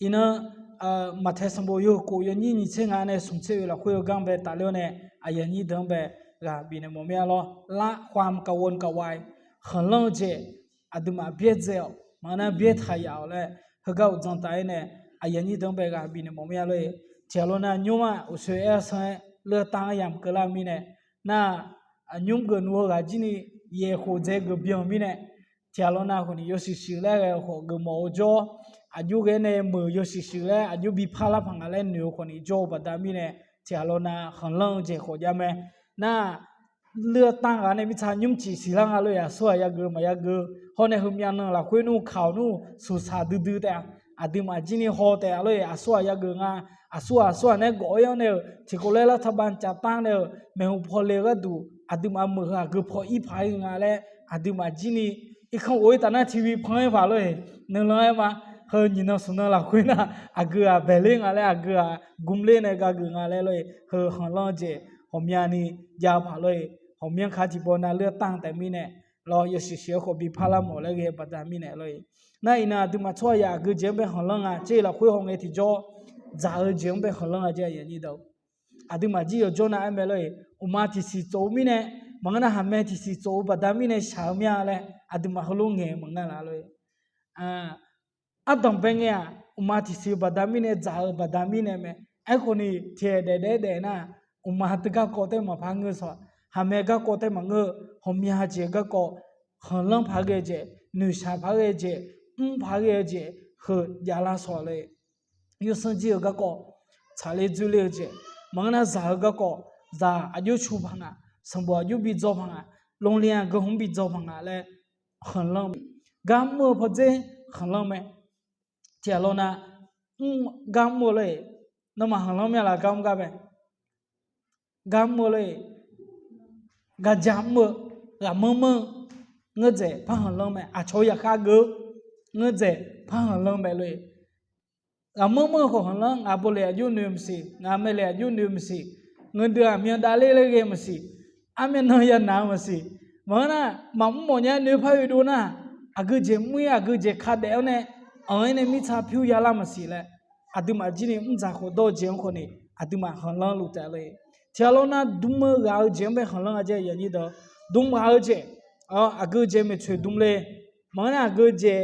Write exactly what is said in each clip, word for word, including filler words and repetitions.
Iqnan, Maqtaeq sanqbof yawhuiq kof yawnyir nyiq tser nga nae smq tser oe lafkhoer-eu gar bae tafler-awr nae, aqyuif aqnyir deuq-anr bae ghaq bifnaeq mawf mir-a lawr. ละความกังวลกระวาย khanqlanr-eu jeq aqduimaf byaerdzae-awq, maqngeur nar byaertaq yaf-awq laer heugar uqdzan taf-aer nae, aqyuif aqnyir deuq-anr bae ghaq bifnaeq mawf mir-a lor-e. Tiqghaq lawr nar nymr-aq uqsoe aer-awr sanr-aer leuv tanr-aer yamq keuvlar-eu mirnae, nar, nymr geuf nuv-eu ghaq jir ni yaeq khof dzae geuf byan-euq mirnae, tiqghaq lawr nar khawf ni yawshuif shuif laer ghae-eu khawf geufmawf-eu jawr, aqjox ghae nae meuq yawshuif shuif laer aqjox bi parlar paq nga laer noeq-eu khawf ni jawr-eu baqda mirnae, tiqghaq lawr nar khanqlanr-eu jeq khawf jav mae. Nar, leuv tanr ghaq nae mirtsa nymr cif siqlar nga lor-e. Aqsur-aq yageuf maqya geu, hawr nae heumyav nan lafkhoer nmr kaq-awq nmr suqsaq duidui taef-a, aqduimaf jir ni haw taef-a lor-e. Aqsur-aq yageuf nga, aqsur-aq aqsur-aq nae gawf-ir-awr nae-euq tiqkawv laer lartaq bancav tanr nae-euq maeqhu paw le-eu gharduq aqduimaf meuq heu aqgeu paw ir paq-ir nga laer aqduimaf jir ni irkanr of-ir taf nar tiqbi pan-ir paq lor-e. Nuilan-aer ma, heu nyiq nan smq nan lafkhoer nar aqgeu-aq baeqler nga laer aqgeu-aq gmler nae gageuf nga laer lor-e. Heu khanqlanr-eu jeq ghawqmyani jav paq lor-e. Ghawqmyanr ka tiqpawf nav leuv tanr taef mirnae lawr yawshuif shuif-aer khawf bi parlar mawf laer ghae-eu baqda mirnae lor-e. Nar iqnan aqduimaf tsawrhaq yaq aqgeu jeq-anr bae khanqlanr nga tser lafkhoer haw ngae tiqjawr dzaq-eu jeq-anr bae khanqlanr nga jaer aqyuif aqnyir deuq. Aqduimaf jir yawjawr nav aer mae lor-e. Uqma tiqsiq tsof-eu mirnae, maqngeur nar haqmae tiqsiq tsof-eu baqda mirnae shaq-eu mya laer aqduimaf heulof ngaeq maqnga laf lor-e. Ardanq bae ngae-aq uqma tiqsiq-eu baqda mirnae dzaq-eu baqda mirnae mae. Aerkhawf ni tiqaeq daef daef daef nar, uqma teu garkawv taef maqpar ngeur sawq, haqmae garkawv taef maqngeur, ghawqmya jeq garkawv, khanqlanr paq ghae-eu jeq, noeqshaq paq ghae-eu jeq, mr paq ghae-eu jeq, heu javlar sawq lor-e. Yawsanr jir-eu garkawv, tsaqler dzoerler-eu jeq, maqngeur nar zaq-eu garkawv, zaq aqjox cu paq nga, sanqbof aqjox bi dzaw paq nga, โรงเรียน aqgeu hmq bi dzaw paq nga laer khanqlanr, gar mr-eu pawdzer khanqlanr mae. Tiqghaq lawr nar, mr, gar mr-eu lor-e. Nawmaf khanqlanr mya laf gar mr gar bae. Gar mr-eu lor-e. Garja mr-eu, ghaqmanr manr-eu, ngeur dzaeq par khanqlanr mae. Aqcawq-eu yaqkhav geuf-eu, ngeur dzaeq par khanqlanr mae lor-e. Ghaqmanr manr-eu khawf khanqlanr, ngaq bawleq aqjox noeq maqsiq, ngaq maeqleq aqjox noeq maqsiq, ngeudeuq-aq myandav ler laer ghae maqsiq, armyav nan yanaq-eu maqsiq, maqngeur nar maqmr mawf nya noeq par oedov nar, aqgeu jeq mr-ir aqgeu jeq ka daef-awr nae, anq-ir nae mirtsa pyur yalar maqsiq laer, aqduimaf jir ni mr dzaq khofdawr-eu jeq-anr khawf ni aqduimaf khanqlanr luf taef lor-e. Tiqghaq lawr nar dm-eu ghaq-eu jeq-anr bae khanqlanr nga jaer aqyuif aqnyir deuq, dm ghaq-eu jeq, aqgeu jeq maeqtsoeq dm le, maqngeur nar aqgeu jeq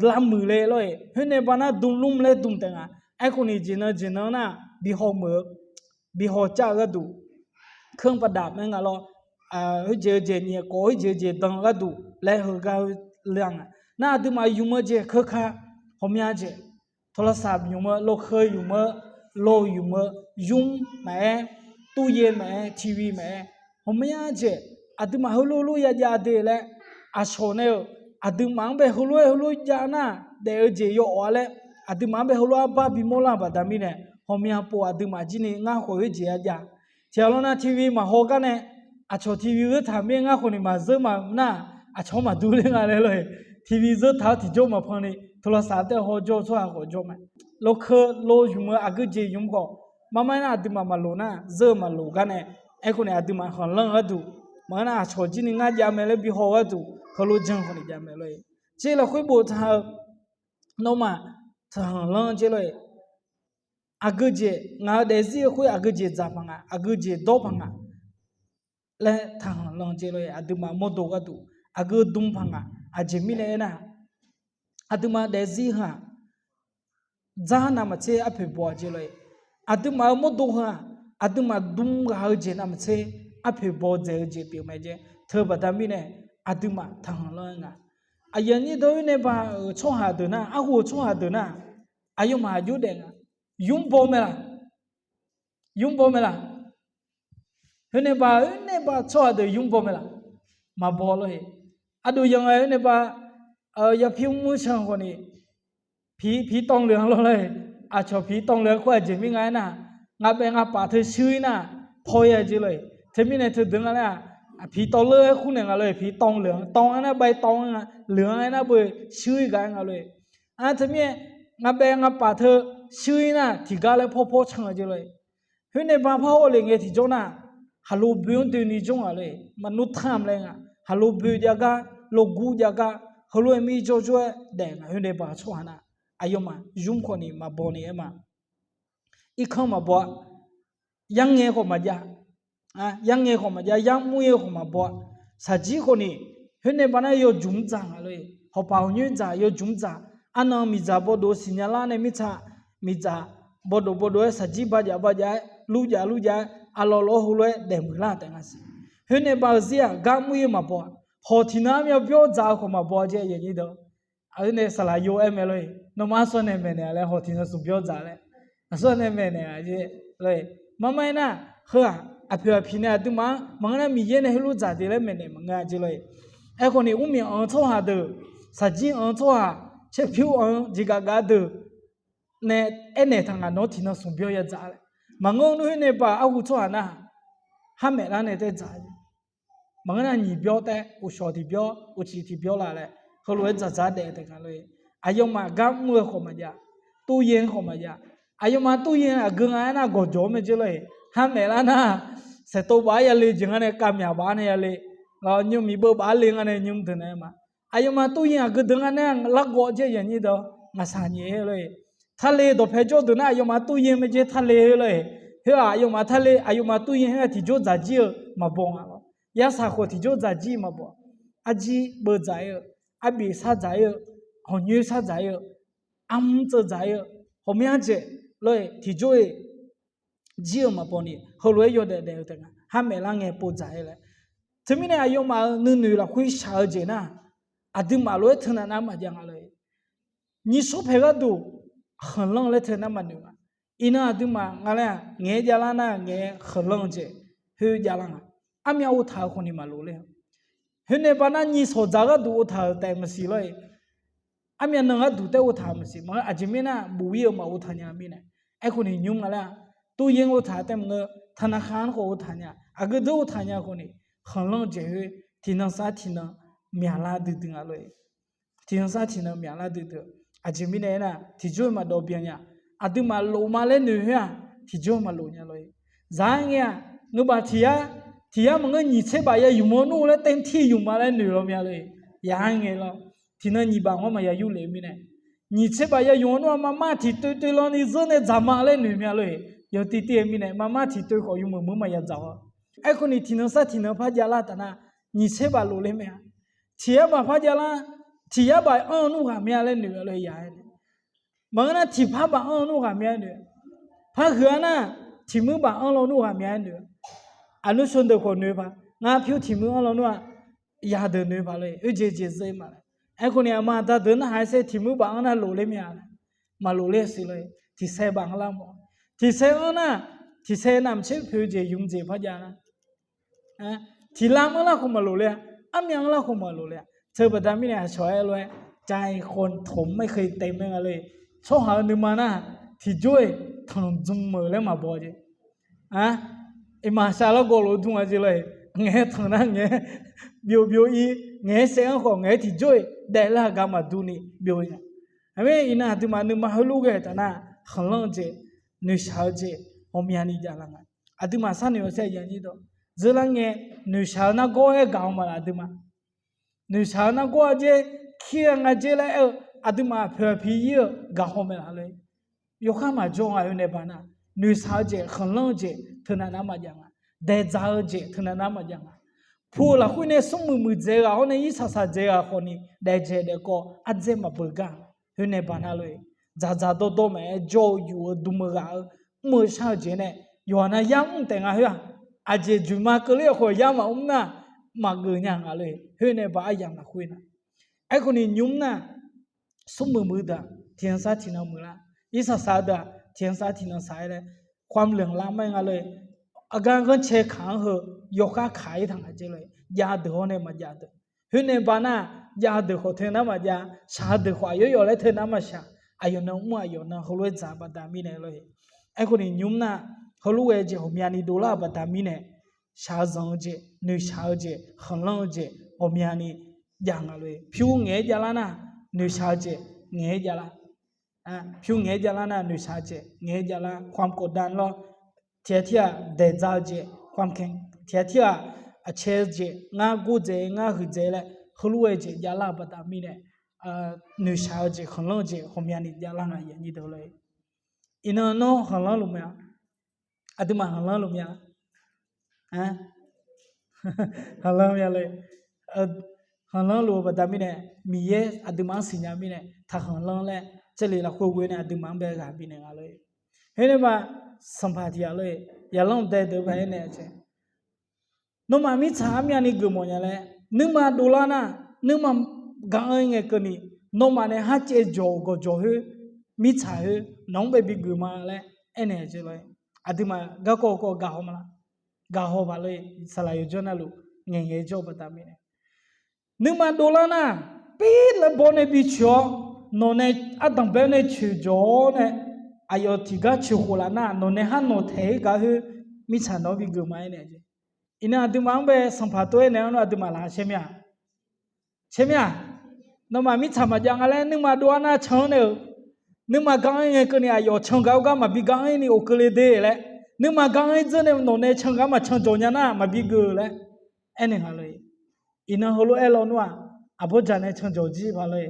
lavmuiq le lor-e. Khoer nae ba nar dm lmr laer dm taef nga. Aerkhawf ni jeq nan jeq nan nar bi haw meuq-eu, bi haw cav-eu gharduq, เครื่องประดับ mae nga lawr, khoerjeq-eu jeq nyaef kawv, khoerjeq-eu jeq dan-eu gharduq laer heugar le-a nga. Nar aqduimaf ymq-eu jeq keuka, ghawqmya jeq, โทรศัพท์ ymq-eu, lokeu ymq-eu, lo ymq-eu, ymr maqaer, ตู้เย็น maqaer, TV maqaer, ghawqmya jeq aqduimaf heulof lof ya jav de laer, aqcawq nae-euq aqduimaf-anr bae heulof-aer heulof jav nar daef-eu jeq yawawf-a laer, aqduimaf-anr bae heulof-aer bar bimawr lar-eu baqda mirnae, ghawqmya pov aqduimaf jir ni ngar khawf khoerjeq ya jav. Tiqghaq lawr nar TV maqhaw gar nae, aqcawq TV zeur taq mir-aer ngar khawf ni maqzeur maqmr nar, aqcawq-anr maqdur ler nga laer lor-e. TV zeur taq-awr tiqjawr maqpan ni โทรศัพท์ taef haw jawr-eu tsawrhaq khawf jawr mae. Lokeu lo ymq-eu aqgeu jeq ymq khawf, marmar nar aqduimaf maqloq nar zeur-eu maqloq gar nae, aerkhawf ni aqduimaf khanqlanr-eu gharduq, maqngeur nar aqcawq jir ni ngar jav mae laer bi haw-eu gharduq heulof jan khawf ni jav mae lor-e. Tser lafkhoer boftaq-eu, nawmaf taqkhanq lanr-eu jeq lor-e. Aqgeu jeq ngaq-eu daefzir-eu khoer aqgeu jeq dzaq paq nga, aqgeu jeq dawr paq nga laer taqkhanq lanr-eu jeq lor-e. Aqduimaf mawrdo gharduq aqgeu dm paq nga. Aqjeq mirnae aernar, aqduimaf daefzir heu-aq, dzar navmaqtser arpoeq baw-a jeq lor-e. Aqduimaf-euq mawrdo heu-aq, aqduimaf dm ghaq-eu jeq navmaqtser arpoeq baw dzaeq-eu jeq pyeuf mae jeq. Teubaqda mirnae, aqduimaf taqkhanq lanr-eu nga. Aqyuif aqnyir deuq-or, nae ba-euq tsawrhaq deuq nar, arhu-eu tsawrhaq deuq nar, aqyawfmaf aqjox daef nga. Ymr baw mae laq? Ymr baw mae laq? Khoer nae ba, khoer nae ba tsawrhaq deuq ymr baw mae laq? Maqbaw lor-e. Aqdui yanq nga khoer nae ba, yapir mr can khawf ni, piq, piq tawv leuq-anr lor lor-e. Aqcawq piq tawv leuq-anr khoer aqjeq mir nga aernar, ngaq baef ngaq paf teu shuir-ir nar, paw-ir-a jeq lor-e. Teumirnae teudeuq nga laer-aq, piq tawv leuq-aer khoer naeq nga lor-e, piq tawv leuq-anr tawv-aer nar bae tawv-aer nga, leuq-anr aernar bae shuir-ir gaq-aer nga lor-e. Aq, teumirnae ngaq baef ngaq paf teu shuir-ir nar tiqgar laer paw paw can-eu jeq lor-e. Khoer nae ba par hawlef ngae tiqjawr nar, haqlo boe-anr doeni jawr nga lor-e, maqnur tanr laer nga, haqlo boe jav gar, logur jav gar, heulof-aer mir jawr jawr-aer daef nga khoer nae ba tsawrhaq nar. aqyawfmaf zmr khawf ni maqbaw ni aer ma. Irkanr maqbaw-a. Yarngae khawf maqjav, yarngae khawf maqjav, yarmr-ir-eu khawf maqbaw-a. Shaqjir khawf ni, khoernae baqnar yawjmq dzaq nga lor-e. Hawpaq hawqnyoer dzaq, yawjmq dzaq. Arnan miqdzaq bawdov siqnya lar nae mirtsaq miqdzaq bawdov bawdov-aer shaqjir bajaf bajaf-aer lurjaf lurjaf-aer aqlawq lawq heulof-aer daefmuiq lar taef nga siq. Khoernae baq-eu zir-aq gar mr-ir maqbaw-a. Hawq tiqnan armyav byawr dzaq-eu khawf maqbaw jeq yanyir deuq. Aqyawf nae saqlaq yo-aer mae lor-e. Nawmaf arsawr nae maeqnaeq-a laer hawq tiqnan smq byawr dzaq laer. Arsawr nae maeqnaeq-a jeq lor-e. Marmar aernar, heu-aq aqpoeq aqpiq nae aqduimaf-anr maqngeur nar Miqyaer nae heulof dzaq de laer maeqnaeq maqngeur jeq lor-e. Aerkhawf ni mrmyanq anq-eu tsawrhaq deuq, shaqjir anq-eu tsawrhaq, caerpyur anq-eu jeqgaf gaf deuq nae aernaeq taq ngaq nawr tiqnan smq byawr yadzaq laer. Maqngeur nmr khoer nae baq arhu tsawrhaq nar, harmaef lar nae taer dzaq Maqngeur nar nyiq byawr taef, uqshawq tiq byawr, uqcif tiq byawr laf laer heulof-aer dzaqdzaq daef taef nga lor-e. Aqyawfmaf gar mr-eu khawf maqjav, turyaer-anr khawf maqjav. Aqyawfmaf turyaer aqgeu nga aernar gawqjawq-anr mae jeq lor-e. Harmaef lar nar, saeqtov baf-aer yale jeq ngar nae kavmyaq baf-aer nae yale, nymrmiq beu baf-aer le ngar nae nymr deuq nae ma. Aqyawfmaf turyaer aqgeu deuq ngar nae largawv jeq yanyir deuq ngaqshaq nyaef-aer lor-e. Tale dawqpae jawr deuq nar aqyawfmaf turyaer mae jeq tale lor-e. Khoer-aq aqyawfmaf tale aqyawfmaf turyaer-aer tiqjawr dzaq jir-eu maqbaw nga lawr. Yasaq khawf tiqjawr dzaq jir maqbaw. Arjir beudzaq-ir-eu, arbif shardzaq-ir-eu, hawqnyoer shardzaq-ir-eu, armr tseuv dzaq-ir-eu, ghawqmya jeq lor-e tiqjawr-e jir-eu maqbaw ni heulof-aer yawdaef daef-eu taef nga. Harmaef lar ngae povdzaq-ir laer. Teumirnae aqyawfmaf-euq nuinoeq lafkhoer shaq-eu jeq nar, aqduimaf lof-aer teunav nar maqjav nga lor-e. Nyiq shawr paeq gharduq khanqlanr laer teunav maqnoeq nga. Iqnan aqduimaf nga laer-aq ngaeq-aer javlar nar ngaeq-aer khanqlanr-eu jeq khoer javlar nga. Armyav uvtaq-eu khawf ni maqlof ler-a. Khoernae baqnar nyiq shawq dzaq gharduq uvtaq-euq taef maqsiq lor-e. Armyav nan gharduq taef uvtaq-eu maqsiq maqngeur. Aqjeq mirnae buq-ir-eu maq uvtaq nya mirnae. Aerkhawf ni nymr nga laer-aq, turyaer uvtaq taef maqngeur, taqnaqkhav-anr khawf uvtaq nya. Aqgeu deuq uvtaq nya khawf ni khanqlanr-eu jeq khoer tiqnan sar tiqnan myaqlar duidui nga lor-e. Tiqnan sar tiqnan myaqlar duidui. Aqjeq mirnae aernar tiqjawr-e maqdawv byan nya. Aqduimaf lof ma laer noeq khoer-aq tiqjawr-e maqlof nya lor-e. Zaq-aer ngae-aq, ngeur baf tiq yar, tiq yar maqngeur nyiq tser baf ya yumq-awr nmr laer taevtir yumq ma laer noeq law mya lor-e. Yaq-aer ngae lawr. Tiqnan nyiq baf ngar maqya yurlef-eu mirnae, nyiq tser baf ya yumq-awr nmr-a maqmar tiq toev toev lan ni zeur nae dzaq ma laer noeq mya lor-e. Yawtiv tiv-eu mirnae maqmar tiq toev khawf yawmuiq muiq maqya dzaq-awr. Aerkhawf ni tiqnan sar tiqnan par javlar taf nar, nyiq tser baf lof ler mae-a. Tiq yar baf par javlar, tiq yar baf anr-eu nmr ghaq mya laer noeq-a lor-e yaq-aer nae. Maqngeur nar tiqpar baf anr-eu nmr ghaq mya noeq. Par huiq-a nar, tiqmuir baf anr lawnmr ghaq mya-aer noeq. Aqnursho deuq khawf noeq paq, ngar pyur tiqmuir anr lawnmr-a, yadeuq noeq paq lor-e, oerjeq jeq zeur-ir ma laer. Aerkhawf ni aqma aqda deuq narhaq-aer saer tiqmuir baf anr nar lof ler mya laer. Maqlof ler siq lor-e, tiqsaer baf anr lar mawf. Tiqsaer anr nar, tiqsaer navmaqtser poeq-eu jeq yumq jeq par jav nar, tiqlam anr lar khawf maqlof ler-a, armyav anr lar khawf maqlof ler-a. Teu baqda mirnae aqcawq-aer lof-aer, ใจคนผมไม่เคยเต็ม aer nga lor-e. Tsawrhaq-eu nuima nar, tiqjawr-e tanqdzmq-euq laer maqbaw jeq. Iqmaq sha lar gawv lof-eu dmr-a jeq lor-e. Ngaeq-aer tanq nar ngaeq-aer byov byov-ir, ngaeq-aer saev-anr khawf ngaeq-aer tiqjawr-e daeflar gar maqdur ni byov-ir nga. Aqmeq iqnan aqduimaf nuima heulof ghae taf nar, khanqlanr-eu jeq, noeqshaq-eu jeq ghawqmyani javlar nga. Aqduimaf sharnoeq-eu saer yanyir dawq, zeurlar ngae, noeqshaq-eu nargawr-aer gaq-eu maqlaq aqduimaf. Noeqshaq-eu nargawr-a jer, kir-a nga jer laer aer-eu, aqduimaf aqpoeq aqpi ir-eu gaq haw mae laf lor-e. Yawkhav maqjawr nga oe nae baq nar, noeqshaq-eu jeq, khanqlanr-eu jeq teunav nar maqjav nga. Daeqdzaq-eu jeq teunav nar maqjav nga. Pu-eu lafkhoer nae smrmuiq muiqdzaeq ghaq hawr nae irsaq saqdzaeq ghaq khawf ni daefdzaeq daefkawv ardzaer maqbeugar. Oe nae baq nar lor-e, dzaqdzaq dawrdawr maqaer jawr-eu yuf-eu dm-eu ghaq-eu mr-eu shar-eu jeq nae yawqha nav yar mr taef nga khoer-aq, aqjeq juqma keuvler-eu khawf yar maqmr nar, maqgeuf nya nga lor-e. Oe nae baq aryamq lafkhoer nar, aerkhawf ni nymr nar, smrmuiq muiq deuq-aq tiqnan sar tiqnan muiqlar, irsaq saq-eu deuq-aq tiqnan sar tiqnan saq-aer laer, ความเหลื่อมล้ำ aer nga lor-e. Aqgar ghanrcae kaq-anr heu yawkhav kaq-ir taq nga jer lor-e. Jav deuq hawr nae maqjav deuq. Khoer nae baq nar, jav deuq khawf teunar maqjav, shaq deuq khawf aqyawf yawf laer teunar maqshaq, aqyawf nan mr aqyawf nan heulof-aer dzaq-eu baqda mirnae lor-e. Aerkhawf ni nymr nar, heulof ghae jeq ghawqmyani dovlar-euq baqda mirnae, shaq-eu zanq-eu jeq, noeqshaq-eu jeq, khanqlanr-eu jeq ghawqmyani jav nga lor-e. Pyur ngaeq-aer javlar nar, noeqshaq-eu jeq ngaeq-aer javlar. Pyur ngaeq-aer javlar nar noeqshaq-eu jeq ngaeq-aer javlar. ความกดดัน lawr, tiq ghaq tirghaq daeqdzaq-eu jeq, ความแข็ง, tiq ghaq tirghaq aqcae-eu jeq, ngar gordzaeq ngar huiqdzaeq laer heulof ghae jeq javlar-euq baqda mirnae, noeqshaq-eu jeq khanqlanr-eu jeq ghawqmyani javlar nga, aqnyir deuq lor-e. Iqnan nawr khanqlanr luf mae-a? Aqduimaf khanqlanr luf mae-a? Khanqlanr mae-a lor-e. Khanqlanr luf-eu baqda mirnae, Miqyaer aqduimaf-anr siqnya mirnae taqkhanqlanr laer, Jarlif lafkhoer ghoe nae aqduimaf-anr bae ghaq bifnaeq nga lor-e. Khoernae ma, sanqpaq tiq ghaq lor-e, yaqlanr dae deuq bae-aer nae aer, nawmaf mirtsaq armyavni geufmawf nya laer nuima dovlar nar, nuima gar-anr ngae keuvni, nawmaf nae kharcaev jawq-euq gawqjawq khoer, mirtsaq khoer nawq-anr bae bigeuf ma laer aernaeq-eu jeq lor-e. Aqduimaf garkawv kawv gaqhaw ma la? Gaqhaw paq lor-e. Saqlaq yawjawr navluf ngaeqngaeq jawr-eu baqda mirnae, nuima dovlar nar, pirlaer baw nae bi coeq-awr, nawq nae ardanqbae nae coeq jawq-awr nae, aqyawf tiqgar coeq khof laf nar, nawq nae khar nawq taeq-aer gaq khoer, mirtsaq nawq-anr bigeuf ma aernaeq-eu jeq. Iqnan aqduimaf-anr bae sanqpaq tov-aer naeq-awr nawr aqduimaf laq caer mir-a? Caer mir-a? Nawmaf mirtsaq maqjav nga laer nuima dov-ar nar can-anr nae-euq, nuima gar-anr ngae keuvni aqyawf can gaq-eu gar maqbi gar-anr-ir ni of keuvle de laer, nuima gar-anr-ir dzeur nae nawq nae can gaq maqcan jawq nya nar maqbi geuf laer aernaeq nga lor-e. Iqnan heulof-aer lawnmr-aq, aqbawr jaq nae can jawq jir paq lor-e.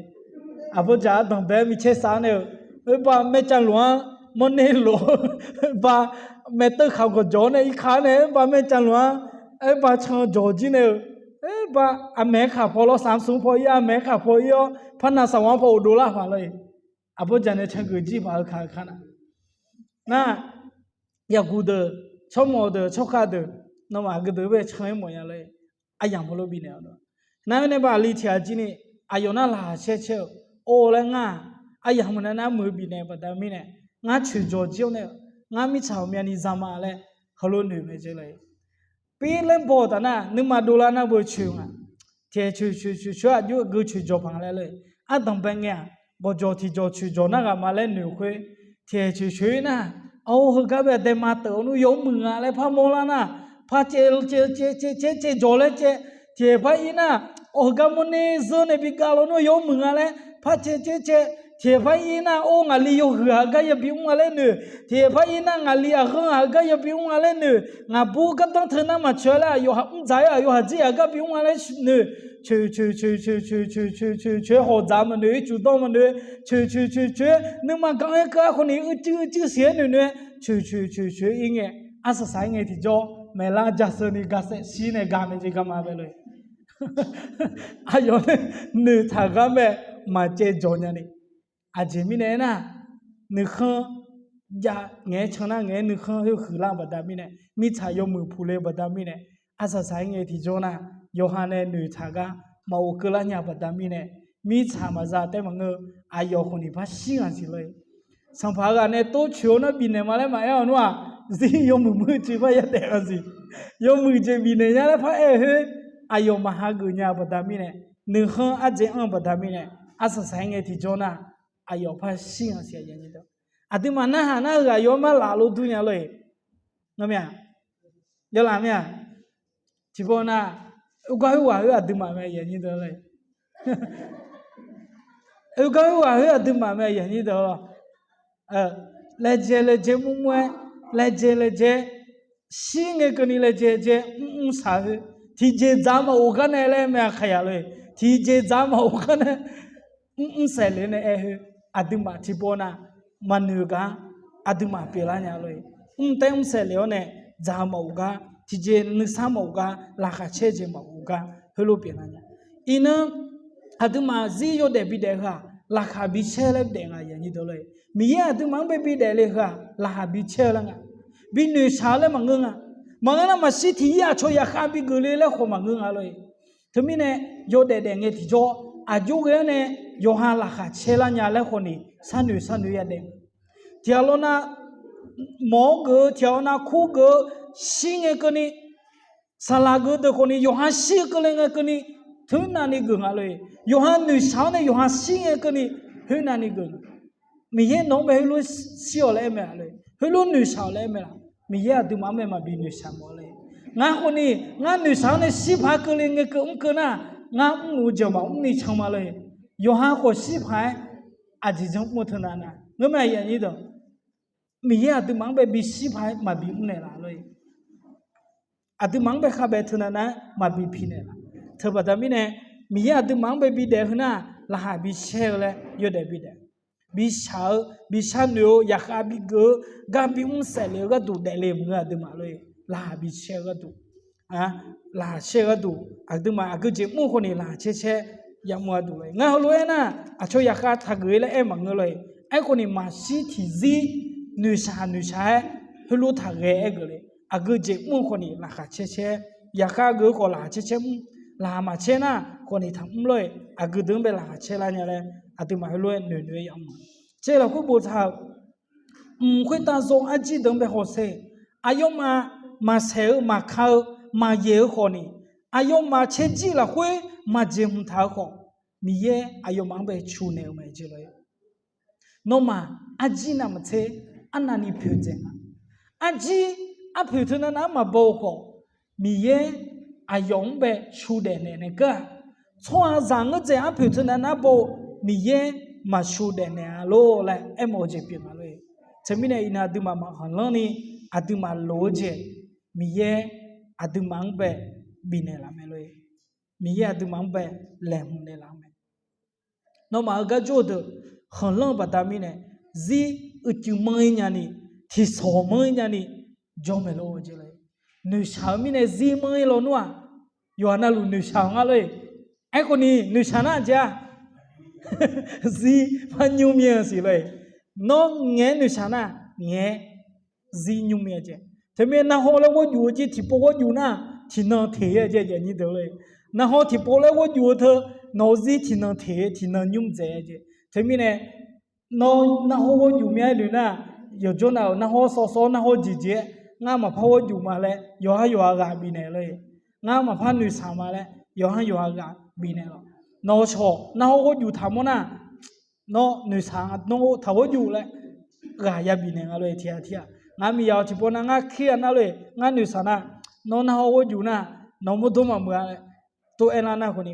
Aqbawr jaq ardanqbae-aer micaer sav-anr nae-euq, oerbar maercav loq-anr mawrner lof, oerbar maeqteuv khaq gawqjawq-awr nae irkaq-anr nae oerbar maercav loq-anr, oerbar can jawq jir nae-euq, oerbar aqmaeq-aer khaq paw lawr, samq smq paw ir, aqmaeq-aer khaq paw ir-awr parnav saqwanr paw ghofdov lar paq lor-e. Aqbawr jaq nae can geuf jir paq-eu kaq-eu kar nar, nar, yaqguq deuq, tsawrmawf deuq, tsawrkhav deuq, nawmaf aqgeu deuq-anr bae can-aer mawf nya lor-e. Aryamq heulof bifnaeq-awq. Nar-aer nae baqli tiq ghaq jir ni, aqyawf nar laqkhaq caer caer-eu, or laer ngar-aq, aryamq meuq nar nar muiq-eu bifnaeq-eu baqda mirnae, ngar coeq jawq jir-awr nae-eu, ngar mirtsaq ghawqmyani za ma laer heulof noeq mae jeq lor-e. Pirlaer baw-eu taf nar nuima dovlar nar beu coeq nga. Tiqhaeq coeq coeq coeq coeq-aer aqjox-aer geu coeq jawq paq nga laer lor-e. Ardanqbae ngae-aq, gawqjawq tiqjawq coeq jawq nar ghaq ma laer noeq khoer, tiqhaeq coeq coeq-ir nar, or heugar bae daema teuv-awr nmr yawmuiq nga laer par mawrlar nar, par caev caev caev caev caev jawq laer caev, tiqhaeq par ir nar, or heugar mawrner zeur nae bi gav lawnmr yawmuiq nga laer par caev caev caev, tiqhaeq par ir nar, or ngaqli yawhuiq-aq heugar yabi mr nga laer noeq, tiqhaeq par ir nar, ngaqli aqghanr-aq heugar yabi mr nga laer noeq, ngaqbur gardanr teu nar maqcoeq laer aqyawf mr dzaq-aer aqyawf haqdzir-aq heugar bi mr nga laer noeq, coeq coeq coeq coeq coeq coeq coeq coeq coeq-aer hawq dzaq-eu maqnoeq, ircuf dawr maqnoeq, coeq coeq coeq coeq-aer nuima gar-aer keuv-ar khawf ni uicuiv uicuiv siq-aer noeqnoeq-aer, coeq coeq coeq coeq-ir ngae, arsaq saq-aer ngae tiqjawr maeqlar jasheu ni gaqsaef shir nae gaq mae jeq garma bae lor-e. Aqyawf nae noeqtaq gar mae, maqcaev jawq nya ni. Aqjeq mirnae aernar, nuikhanr jav ngaeq-aer can nar ngaeq-aer nuikhanr khoer huiqlar-eu baqda mirnae, mirtsaq yawmuiq puqle-eu baqda mirnae, arsaq saq-aer ngae tiqjawr nar, yawqha nae noeqtaq gar maqghof keuvlar nya-eu baqda mirnae, mirtsaq maqza taef maqngeur-eu, aqyawf khawf ni par shir nga siq lor-e. Sanqpaq-eu ghaq nae tov coeq-awr nar bifnaeq ma laer maqaer-awq nmr-aq, zir yawmuiq muiq jeq par yadaef nga siq. Yawmuiq jeq bifnaeq nya laer par aer-eu khoer, aqyawf maqha geuf nya-eu baqda mirnae, nuikhanr ardzae anr-eu baqda mirnae, arsaq saq-aer ngae tiqjawr nar, aqyawf par shir nga siq. Aqduimaf narhaq nar heu ghaq yawr mar laf lo dur nya lor-e. Ngar mir-a? Yawlaf mir-a? Tiqpov nar, oergar khoerghaq khoer aqduimaf mae, oergar khoerghaq khoer aqduimaf mae, aqnyir deuq-awr. Laejae laejae mrmr-aer, laejae laejae shir ngae keuvni laejae jae mrmr saq-eu khoer, tiqjeq dzaq maqghof gar nae laer mae, aqkaqyaq lor-e. Tiqjeq dzaq maqghof gar nae mrmr saeqle nae aer khoer, aqduimaf tiqpov nar, maqnoeq gar aqduimaf pyeuflar nya lor-e. Mrtaer mrsaeq lef-awr nae dzaq maqghof gar, tiqjeq nuisar maqghof gar, laqkhaq caer jeq maqghof gar heulof pyeuflar nya. Iqnan aqduimaf zir yawdaef bidaef heu-aq, laqkhaq bicaer laer bidaef nga, aqnyir deuq lor-e. Miqyaer aqduimaf-anr bae bidaef le heu-aq, laqkhaq bicaer-eu laer nga. Bi noeqshaq-eu laer maqngeur nga. Maqngeur nar maqshir tiq yir aqcawq yaqkhav bigeuf le laer khawf maqngeur nga lor-e. Teumirnae yawdaef daef ngae tiqjawr, aqjox ghae-anr nae yawqha laqkhaq caer lar nya laer khawf ni, sharnoeq sharnoeq yadaef. Tiqghaq lawr nar, mawq-awr geuf-eu, tiqghaq lawr nar kur geuf-eu, shir ngae keuvni, saqlaq geuf-eu deuq khawf ni yawqha shir-eu keuvle ngae keuvni, teunav ni geuf nga lor-e. Yawqha noeqshaq-awr nae yawqha shir ngae keuvni, khoernav ni geuf nga. Miqyaer nawq-anr bae heulof shir-awq laer aer mae lor-e, heulof noeqshaq-awq laer aer mae laf? Miqyaer aqduimaf-anr bae maqbi noeqshaq mawf lor-e. Ngar khawf ni, ngar noeqshaq-awr nae shir paq-aer keuvle ngae keuv mr keuv nar, ngar mrluf-eu jeq maqmr ni can ma lor-e. Yawqha khawf shir paq-aer aqjeq janr mr-eu teunav nar, ngeurmae aqnyir deuq, Miqyaer aqduimaf-anr bae bishir paq-aer maqbi mrnaeq laf lor-e. Aqduimaf-anr bae khavbae teunav nar-aer maqbi pi naeq laf. Teubaqda mirnae, Miqyaer aqduimaf-anr bae bidaef heu nar, laqkhaq bi caer-eu laer yawdaef bidaef, bi shaq-eu, bi sharnoeq-eu, yaqkhav bi geuf-eu, gar bi mr saef le-eu gharduq daefle maqngeur aqduimaf lor-e. Laqkhaq bi caer-eu gharduq, laqkhaq caer-eu gharduq, aqduimaf aqgeujeq mr khawf ni laqkhaq caer caer yamr gharduq lor-e. Ngar heulof-aer nar, aqcawq yaqkhav taqgeuf-ir laer aer maqngeur lor-e. Aerkhawf ni maqshir tiqzir noeqshaq noeqshaq-aer heulof taqghae-aer geuf le. Aqgeujeq mr-eu khawf ni laqkhaq caer caer, yaqkhav geuf-eu khawf laqkhaq caer caer mr, laqkhaq maqcaer nar khawf ni taqmr lor-e. Aqgeu deuq-anr bae laqkhaq caer lar nya laer aqduimaf heulof-aer noeqnoeq-aer yamr-a. Caev lafkhoer boftaq-euq, mq khoertav zaw arjir deuq-anr bae hawsher, aqyawfmaf maqsaeq-eu, maqka-eu, maqyaeq-eu khawf ni, aqyawfmaf caerjir lafkhoer maqjeq hmq taq-eu khawf, Miqyaer aqyawfmaf-anr bae cu naeq-eu mae jeq lor-e. Nawmaf arjir navmaqtser arnavni poeqdzaeq nga. Arjir arpoeq teunav nav-anr maqbaw-eu khawf, Miqyaer aqyawf-anr bae cu daef naeq nae geur-aq, tsawrhaqzaq ngeur dzaeq arpoeq teunav nav-anr baw-eu Miqyaer maqcu daef naeq-a lor laer aermawf-eu jeq pyeuf nga lor-e. Teumirnae iqnan aqduimaf maqkhanqlanr ni aqduimaf loq-eu jeq, Miqyaer aqduimaf-anr bae bifnaeq laf mae lor-e. Miqyaer aqduimaf-anr bae laeqhmq naeqlaf-eu mae. Nawmaf-euq garjawr-eu deuq khanqlanr-eu baqda mirnae, zir uicuiv manr-ir nyani, tiqsawq manr-ir nyani jawr mae lor-e. Noeqshaq-eu mirnae zir manr-ir lawnmr-aq, yawqha navluf noeqshaq-awq nga lor-e. Aerkhawf ni noeqshaq nar aqjeq-a, zir par nymr mir-a siq lor-e. Nawr ngaeq-aer noeqshaq nar, ngaeq-aer zir nymr mir-a jeq. Teumirnae narhawr laer ghawrjuf-eu jeq tiqpov ghawrjuf nar, tiqnan teq-aer jeq, aqnyir deuq lor-e. Narhawr tiqpov laer ghawrjuf-eu teu, nawq-eu zir tiqnan teq-aer tiqnan nymr dzaeq-a jeq. Teumirnae nawr narhawr ghawrjuf mya-aer noeq nar, yawqjawr nav-euq narhawr sawv sawv narhawr jeq jeq-aer, ngar maqpar ghawrjuf ma laer yawqhar yawqha ghaq bifnaeq lor-e. Ngar maqpar noeqshaq ma laer yawqhar yawqha ghaq bifnaeq lawq. Nawq-eu cawq narhawr ghawrjuf taqmawr nar, nawr noeqshaq nawr taq ghawrjuf laer ghaq ya bifnaeq nga lor-e. Tiqghaq tiqghaq ngar miqyaq-awq tiqpov nar ngar kir-a nar lor-e, ngar noeqshaq nar, nawr narhawr ghawrjuf nar, nawq mawrdawr maqmuiq-a laer tov aerlar nar khawf ni,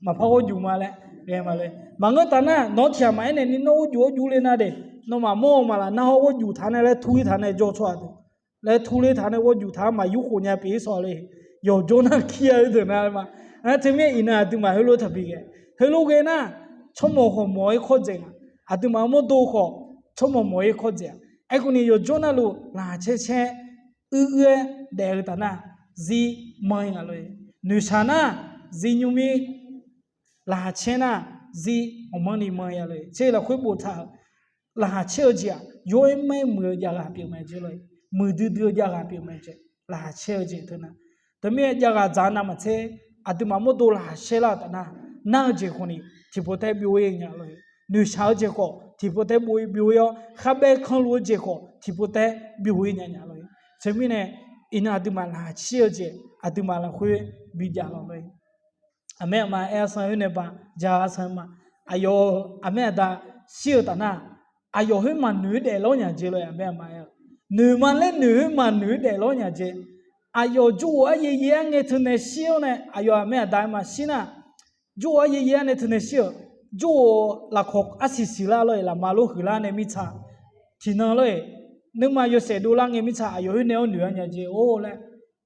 maqpar ghawrjuf ma laer ghae ma lor-e. Maqngeur taf nar nawq-anr tiqghaq maqaer naeq ni nawr ghawrjuf ghawrjuf le nar de, nawmaf mawr-eu maqlaq narhawr ghawrjuf taq nae laer tur-ir taq nae jawr tsawrhaq deuq laer turler taq nae ghawrjuf taq-anr maqyur khof nya pyeuf-ir sawq le. Yawqjawr nar kir-a-eu deuq nar ma. Aer teumirnae iqnan aqduimaf heulof taqbi ghae, heulof ghae nar, tsawrmawq khawf mawq-ir kawr dzaeq nga. Aqduimaf-eu mawrdo khawf tsawrmawq mawq-ir kawr dzaeq-a. Aerkhawf ni yawqjawr navluf laqkhaq caer caer uir uir-aer daef-eu taf nar, zir manr-ir nga lor-e. Noeqshaq nar, zir nymr mir. Laqkhaq caer nar, zir ghawqmanrni manr-ir-a lor-e. Caer lafkhoer boftaq-euq, laqkhaq caer-eu jeq-aq yawr-aer maer muiq-eu javghaq pyeuf mae jeq lor-e. Muiqdui dui-eu javghaq pyeuf mae jeq, laqkhaq caer-eu jeq teu nar. Teumirnae javghaq dzaq-eu navmaqtser, aqduimaf mawrdo laqkhaq caer lar-eu taf nar, nar-eu jeq khawf ni tiqpov taer byov-ir nya lor-e. Noeqshaq-eu jeq khawf tiqpov taer byov-ir-awr, kharbaev kanluf-eu jeq khawf tiqpov taer byov-ir nya nya lor-e. Teumirnae iqnan aqduimaf laqkhaq caer-eu jeq aqduimaf lafkhoer bijav lawq lor-e. Aqmaer aqma aer-a sanr khoer nae ba ja-a sanr ma. Aqyawf-euq aqmaer aqda shir-eu taf nar, aqyawf khoer maqnoeq-aer daeflar nya jeq lor-e. Aqmaer aqma aer-eu, noeq ma laer noeq khoer maqnoeq-aer daeflar nya jeq. Aqyawf jawr-euq aryaer yaer-ar ngae teunae shir-awr nae aqyawf aqmaer aqda maqshir nar, jawr-euq aryaer yaer-ar nae teunae shir-euq, jawr-euq lafkawq arsiq siqlar lor-e, lafma lof huiqlar nae mirtsaq tiqnan lor-e, nuima yawshaef dovlar ngae mirtsaq aqyawf khoer nae-awr noeq-a nya jeq-or laer,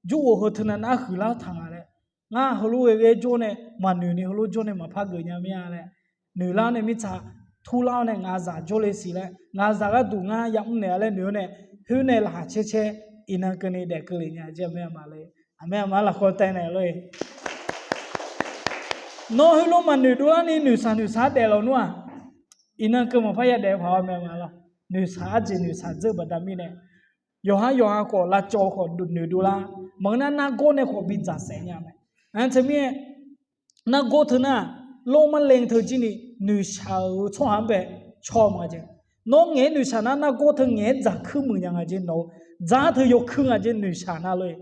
jawr-euq heu teunae nar huiqlar taq nga laer, ngar heulof ghae ghae jawr nae maqnoeq ni heulof jawr nae maqpar geuf nya mir-a laer, noeqlar nae mirtsaq turlar-awr nae ngaqzaq jawrle siq laer, ngaqzaq gharduq ngar yamr naeq-a laer noeq-awr nae, khoer nae laqkhaq caer caer iqnan keuvni daef keuvle nya jeq aqmaer aqma le. Aqmaer aqma lafkhoer taev naeq lor-e. Nawr heulof maqnoeq dovlar ni noeqshaq noeqshaq-aer daef lawq nmr-aq, iqnan keuv maqpar yadaef paq-awr mae ma lor. Noeqshaq arjeq noeqshaq dzeur-eu baqda mirnae, yawqhar yawqha khawf lavcawv khawf noeq dovlar. Maqngeur nar nargawr nae khawf bidzaq saef nya mae. Aq, teumirnae nargawr teu nar, lawr marle teu jir ni noeqshaq-euq tsawrhaq-anr bae caw ma jeq. Nawr ngaeq-aer noeqshaq nar, nargawr teu ngaeq-aer dzaq kuir muiq nya nga jeq nawq-eu, dzaq teu yawkuir nga jeq noeqshaq nar lor-e.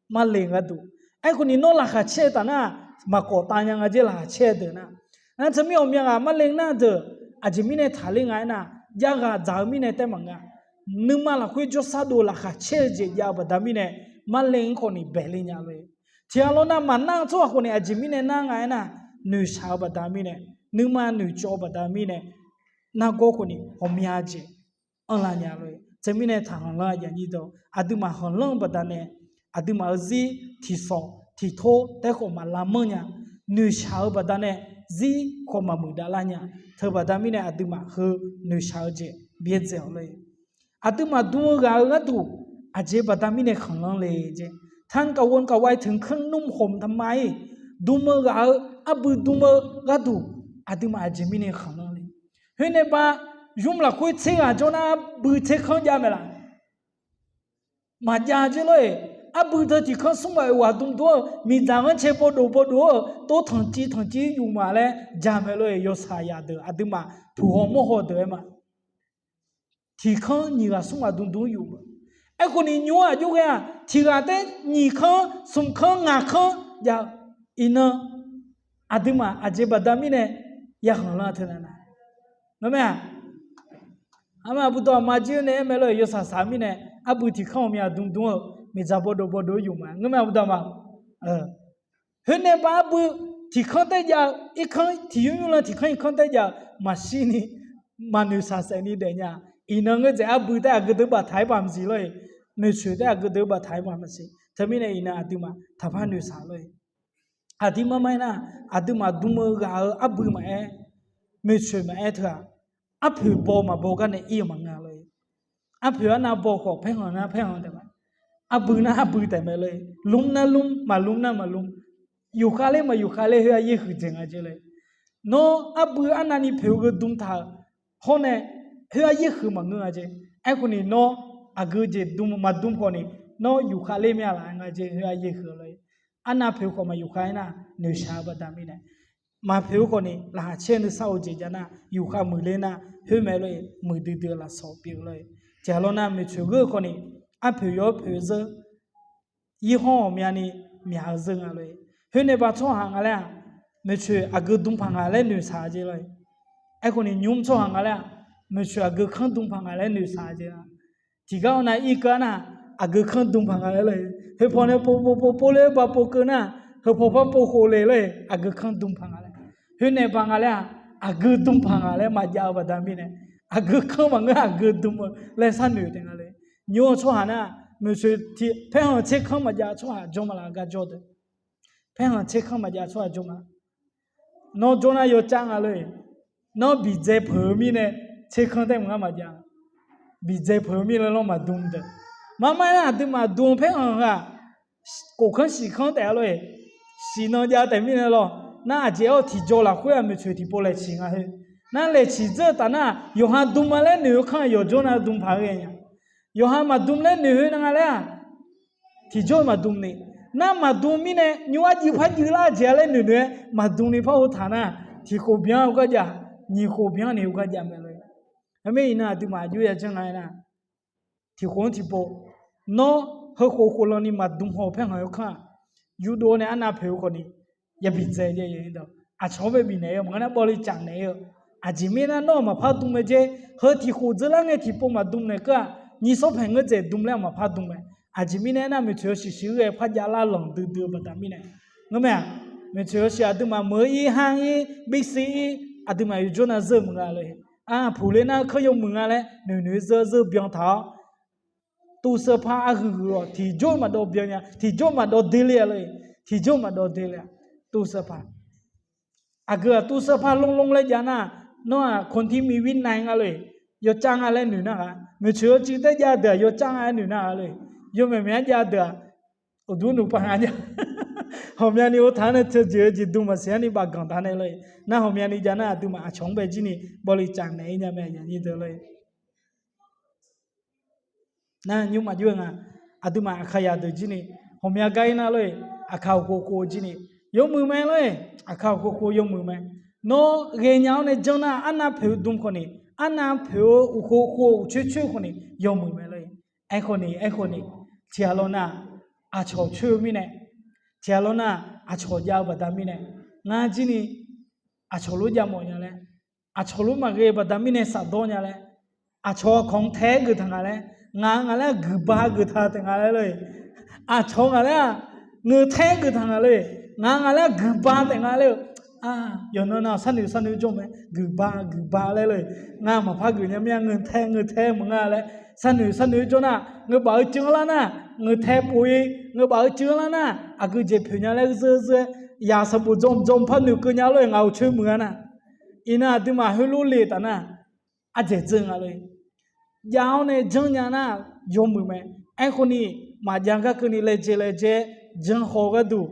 Marle gharduq. Aerkhawf ni nawr laqkhaq caer-eu taf nar, maqkawf tav nya nga jeq laqkhaq caer-eu deuq nar. Nar teumirnae ghawqmya ghaq marle nar deuq, aqjeq mirnae taqler nga aernar, javghaq dzaq-eu mirnae taef maqngeur-a. Nuima lafkhoer jawrsar dov laqkhaq caer-eu jeq jav-eu baqda mirnae, marle-anr khawf ni baeqle nya lor-e. Tiqghaq lawr nar maqnar-eu tsawrhaq khawf ni aqjeq mirnae nar nga aernar, noeqshaq-eu baqda mirnae, nuima noeqcawv-eu baqda mirnae, nargawr khawf ni ghawqmya jeq anrlar nya lor-e. Teumirnae taqkhanqlanr aqyuif aqnyir deuq, aqduimaf khanqlanr-eu baqda nae, aqduimaf-euq zir tiqsawq tiqtor taef khawf maqlav manr nya. Noeqshaq-eu baqda nae zir khawf maqmuiq davlar nya. Teubaqda mirnae aqduimaf heu noeqshaq-eu jeq byaerdzae-awq lor-e. Aqduimaf dm-eu ghaq-eu gharduq aqjeq baqda mirnae khanqlanr le jeq. ทานกะวนกะวาย ถึงครึ่งนุ่มห่มทำไม dm-eu ghaq-eu arbui dm-eu gharduq aqduimaf aqjeq mirnae khanqlanr le. Khoernae ba, yur lafkhoer tser ghaq jawr nar arbui tser kanr jav maeq laf. Maqjav jer lor-e. Arbui teu tiq kanr smr ghaq oeq ghaq dm dm-eu miqdzaq ghanrcae bawdof bawdof-eu tov tanqciv tanqciv yuf ma laer jamaeq lor-e. Yawshaq yaq deuq aqduimaf puq haw mawr haw deuq-aer ma. Tiq kanr nyiq ghaq smr ghaq dm dm-anr yuf ma. Aerkhawf ni nymr-aq jov ghae-aq tiq ghaq taef nyiq kanr smq kanr ngaq kanr jav-eu. Iqnan aqduimaf aqjeq baqda mirnae ya khanqlanr teu na na. Ngar mae-aq, arma aqbudawq aqma jir nae aer mae lor-e. Yawshaq saq mirnae arbui tiq kanr ghawqmya dm dm-eu miqdzaq bawdof bawdof-aer yuf ma. Ngar mae aqbudawq aqma. Khoernae ba arbui tiq kanr taef jav-eu, irkanr tiq yur yur lan tiq kanr iqkanr taef jav-eu maqshir ni, maqnoeq shaqsaef ni daef nya. Iqnan ngeur dzaeq arbui taef aqgeu deuq baftaq-aer baq maqsiq lor-e. Noeqtsoeq taef aqgeu deuq baftaq-aer baq maqsiq. Teumirnae iqnan aqduimaf taqpar noeqshaq lor-e. Aqdir mar mar-aer nar, aqduimaf dm-eu ghaq-eu arbui maqaer, moeqtsoeq maqaer teu-aq, arpoeq baw maqbaw gar nae ir-eu maqngeur lor-e. Arpoeq arnav baw khawf paerkhanq nar paerkhanq taef ma. Arbui nar arbui taef mae lor-e. Lmr nar lmr, maqlmr nar maqlmr. Yufkhav ler maq yufkhav ler, heu-aq yaerhuiq dzaeq nga jeq lor-e. Nawr arbui arnavni poeq-eu gheu dm taq-euq hawr nae, heu-aq yaerhuiq maqngeur nga jeq. Aerkhawf ni nawr aqgeu jeq dm maqdm khawf ni, nawr yufkhav ler myav laf nga jeq, heu-aq yaerhuiq lor-e. Arnav poeq khawf maq yufkhav-aer nar, noeqshaq-eu baqda mirnae, maqpoeq-eu khawf ni laqkhaq caer nuisar of jeq jav nar, yufkhav muiqler nar, khoer mae lor-e, muiqdui dui-eu lafsawq pyeuf lor-e. Tiqghaq lawr nar moeqtsoeq gheu-eu khawf ni, arpoeq yaw-aer poeq-eu zeur, yir hawr ghawqmyani myaq-eu zeur nga lor-e. Khoernae ba tsawrhaq nga laer-aq, moeqtsoeq aqgeu dm paq nga laer noeqshaq jeq lor-e. Aerkhawf ni nymr tsawrhaq nga laer-aq, moeqtsoeq aqgeu kanr dm paq nga laer noeqshaq jeq la. Tiqgar-awr nav irkeuv-a nar, aqgeu kanr dm paq nga laer lor-e. Heu paw nae pov pov pov pov ler ba pov keuv nar, heu paw par pov khof le lor-e, aqgeu kanr dm paq nga laer. Khoernae ba nga laer-aq, aqgeu dm paq nga laer maqjav-eu baqda mirnae, aqgeu kanr maqngeur aqgeu dm-eu laer sharnoeq taef nga lor-e. Nymr-eu tsawrhaq nar, moeqtsoeq tiq paerkhanq tser kanr maqjav tsawrhaq jawr ma laf gar jawr deuq. Paerkhanq tser kanr maqjav tsawrhaq jawr ma. Nawr jawr nar yawcav nga lor-e. Nawr biqdzae peuq-eu mirnae tser kanr taef maqngar maqjav. Biqdzae peuq-eu mirnae lawr maqdm deuq. Mar mar-aer nar aqduimaf dm-eu paerkhanq heu-aq, kof kanr shiq kanr taef-a lor-e. Shiq nan jav taef mirnae lawr. Nar aqjeq-awr tiqjaw lafkhoer-aq moeqtsoeq tiqpov laeqciq nga heu. Nar laeqciq dzeur-eu taf nar, yawqha dm ma laer noeq-eu kanr-aq yawqjawr nav dm paq-aer ghae nya. Yawqha maqdm laer noeq heu na nga laer-aq, tiqjawr maqdm ni. Nar maqdm mirnae nymr arjuif par juif lar jeq-a laer noeqnoeq-aer maqdm ni par hov taq nar, tiq khof byan-eu gar jav, nyiq khof byan ni-eu gar jav mae lor-e. Heumae iqnan aqduimaf aqjox yajanr nga aer nar, tiq khof-anr tiqpov, nawr heu khof khof lan ni maqdm haw-eu paerkhanq-eu kanr-aq, yurdov nae arnav poeq-eu khawf ni, ya biqdzae jav-a. Aqcawq-anr bae bifnaeq-eu maqngeur nar bawli caf naeq-eu. Aqjeq mirnae nar nawr-aq maqpar dm mae jer. Heu tiq khof dzeur lar ngae tiqpov maqdm naeq keuv-aq, nyiq sawr paeq ngeur dzaeq dm laer-aq maqpar dm mae. Aqjeq mirnae aernar, moeqtsoeq-eu shiq shiq-aer ghae par javlar lanq duidui-eu baqda mirnae. Ngeurmae-aq, moeqtsoeq-eu shiq aqduimaf meuq-eu ir har ir, bisiq ir, aqduimaf yawjawr nav zeur-eu meuq nga lor-e. Aq, puqler nar kanr yawmuiq nga laer noeqnoeq-aer zeur zeur byan taq-awr, ตู้เสื้อผ้า arhuiq huiq-awq, tiqjawr maqdawv byan nya, tiqjawr maqdawv dele-a lor-e, tiqjawr maqdawv dele-a, ตู้เสื้อผ้า. Aqgeu-aq ตู้เสื้อผ้า lmr lmr laer jav nar, nawr-aq คนที่มีวินัย nga lor-e, yawcav nga laer noeq nar ghaq, moeqtsoeq-eu cuiv taer jav deuq-aq yawcav nga laer noeq nar ghaq lor-e, yawmaeq maeq-aer jav deuq-aq, uqduq nuqpav nga jav. Ghawqmyani ov taq-anr nae teu jeq-eu jeq dm maqsiq-anr ni bafganq taq nae lor-e, nar ghawqmyani jav nar aqduimaf aqcawq-anr bae jir ni bawli caf naeq-ir nya mae, aqyuif aqnyir deuq lor-e. Nar nymr maqjox-aer nga, aqduimaf aqkaqyaq deuq jir ni, ghawqmya gar-ir nar lor-e, aqkaq uqkhov khov jir ni, yawmuiq mae lor-e, aqkaq uqkhov khov yawmuiq mae. Nawr ghaenya-awr nae janr nar arnav poeq-eu dm khawf ni, arnav poeq-eu uqkhov khov uqcoer coer khawf ni yawmuiq mae lor-e. Aerkhawf ni, aerkhawf ni, tiqghaq lawr nar, aqcawq coer-eu mirnae, tiqghaq lawr nar, aqcawq jav-eu baqda mirnae, ngar jir ni, aqcawq lof jav mawf nya laer, aqcawq lof maqghae-eu baqda mirnae shafdawr nya laer, aqcawq kawq-anr tae-aer geuf taq nga laer, ngaq-euq ngaq laer guiqba geuf taq taef nga laer lor-e. Aqcawq ngaq laer-aq, ngeur tae-aer geuf taq nga lor-e. Ngaq-euq ngaq laer guiqba taef nga laer-eu. Yawqnan nav sharnoeq sharnoeq jawr mae, guiqba guiqba laer lor-e. Ngar maqpar geuf nya mir-a, ngeur tae ngeur tae maqnga laer, sharnoeq sharnoeq jawr nar, ngeur baf-eu cuiv-anr lar nar, ngeur tae pov-ir, ngeur baf-eu cuiv-anr lar nar, aqgeu jeq poeq nya laer zeur zeur-aer, yaq sanqbof dzawr dzawr par noeqkeuv nya lor-eq, ngaq-euq coer muiq-a nar. Iqnan aqduimaf heulof le taf nar, ardzaeq dzeur nga lor-eq. Jav-awr nae janrnya nar, yawmuiq mae. Aerkhawf ni, maqjav gar keuvni laejae laejae janr haw-eu gharduq,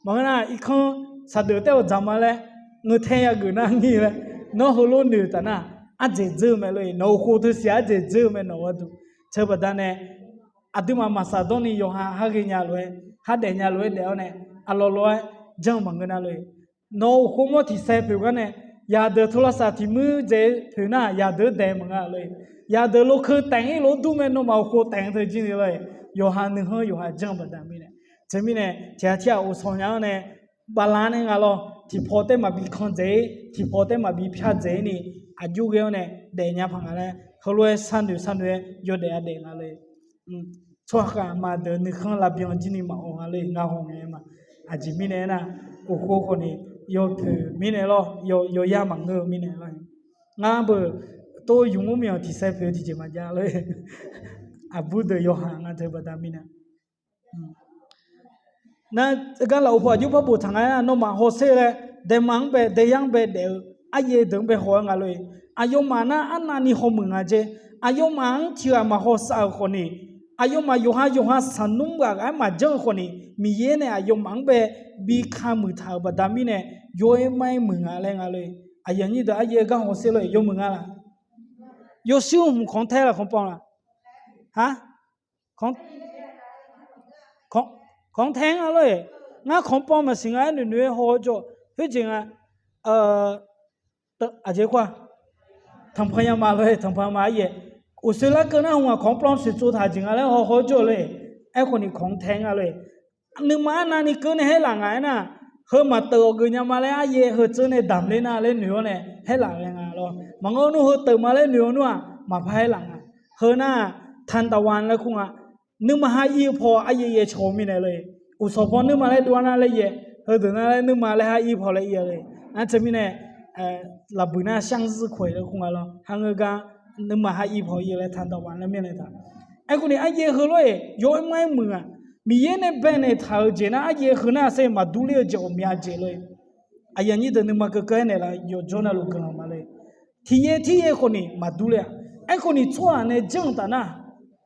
maqngeur nar irkanr saqdeuf taer-awq dzaq ma laer, ngeur tae yageuf nar ngir laer, nawr heulof noeq taf nar, ardzaeq dzeur-eu mae lor-eq. Nawq-euq khof teu siq ardzaeq dzeur-eu mae nawq-eu gharduq. Teu baqdanae, aqduimaf maqsaq dawrni yawqha har ghaenya lof-aer, har daefnya lof-aer daef-awr nae, aqlawq lof-aer janr-eu maqngeur nar lor-eq. Nawq-euq khof mawr tiq saev poeq gar nae, yaqdeuq tawlavsaq tiq muir dzaeq poeq nar, yaqdeuq daeq maqnga lor-eq. Yaqdeuq lokeu taef-ir lof-aer dur mae, nawmaf-euq khof taef-eu teu jir ni lor-eq. Yawqha nuikhanr yawqha janr-eu baqda mirnae, teumirnae tiq ghaq tir ghaq ghovshaw nya-anr nae, bala nae nga lawr, tiqpaw taer maqbi kan dzaeq-ir, tiqpaw taer maqbi pyar dzaeq-ir ni, aqjox ghae-awr nae daefnya paq nga laer, heulof-aer sharnoeq sharnoeq-aer yawdaef yadaef nga lor-eq. Tsawrhaq khaqma deuq nuikhanr lavbyan jir ni maqawq nga lor-eq, ngar haw ngae ma. Aqjeq mirnae aernar, uqkhov khawf ni yawpoeq mirnae lawr, yawyar maqngeur-eu mirnae lawr. Ngar beuq tov yumq mr myanq tiq saev poeq-eu tiqjeq maqjav lor-eq. Aqbur deuq yawhaq nga teu baqda mirnae. Nar, gar lafov paw aqjox par boftaq nga aernar, nawmaf hawsher laer, daema-anr bae daeyar-anr bae daef-eu aryaer deuq-anr bae haw-aer nga lor-eq. Aqyawfmaf nar arnavni hawmuiq nga jeq. Aqyawfmaf-anr tiq ghaq maqhaw sav-euq khawf ni, aqyawfmaf yawqha yawqha saqnmr ghaq ghaq-aer maqjanr-eu khawf ni, Miqyaer nae aqyawfmaf-anr bae bi kamuiq taq-euq baqda mirnae, yaw-aer mar-aer muiq nga laer nga lor-eq. Aqyuif aqnyir deuq aryaer gar hawsher lor-eq, yawmuiq nga laq? Yawshuir hmq kanq tae laf kanq pawv laf? Ha? Kanq tae nga lor-eq. Ngar kanq pawv maqsiq nga-aer noeqnoeq-aer haw-awr jawr khoerjeq nga. Aqjeq khoer-aq, tanqpanq yama lor-eq, tanqpanq yama aryaer. Uqshoe larkeuv nar hmq-aq kanq pawv siqtsov taq jeq nga laer haw haw-awr jawr lor-eq. Aerkhawf ni kanq tae nga lor-eq. Nuima arnavni keuv nae haer laf nga aernar, heu maqteuv-awq geuf nya ma laer aryaer heu tseuv nae damq ler nar laer noeq-awr nae haer laf ghae nga lor. Maqngeur nmr heu teuv ma laer noeq-awr nmr-aq maqpar haer laf nga. Heu nar, taqdaq wa laer kur nga. Nuima ha ir-eu paw aryaer yaer caw-eu mirnae lor-eq. Uqshawq paw nuima laer dov-ar nar laer yaer, heudeuq nar laer nuima laer ha ir paw laer ir-a lor-eq. Nar teumirnae, laqbuiq nar sharnzir koeq laer kur nga lor. Har ngeur gar nuima ha ir paw ir laer taqdaq wa laer mirnae taq. Aerkhawf ni aryaer heulof-aer yaw-aer mar-aer muiq-aq, Miqyaer nae baenaeq taq-euq jeq nar aryaer heu nar sher maqdur ler-eu jeq ghawqmya jeq lor-eq. Aqyuif aqnyir deuq nuima keuv keuv-aer naeqlaf yawqjawr navluf guiqlanq ma lor-eq. Tiq yaer tir yaer khawf ni maqdur ler-a. Aerkhawf ni tsawrhaq nae janr-eu taf nar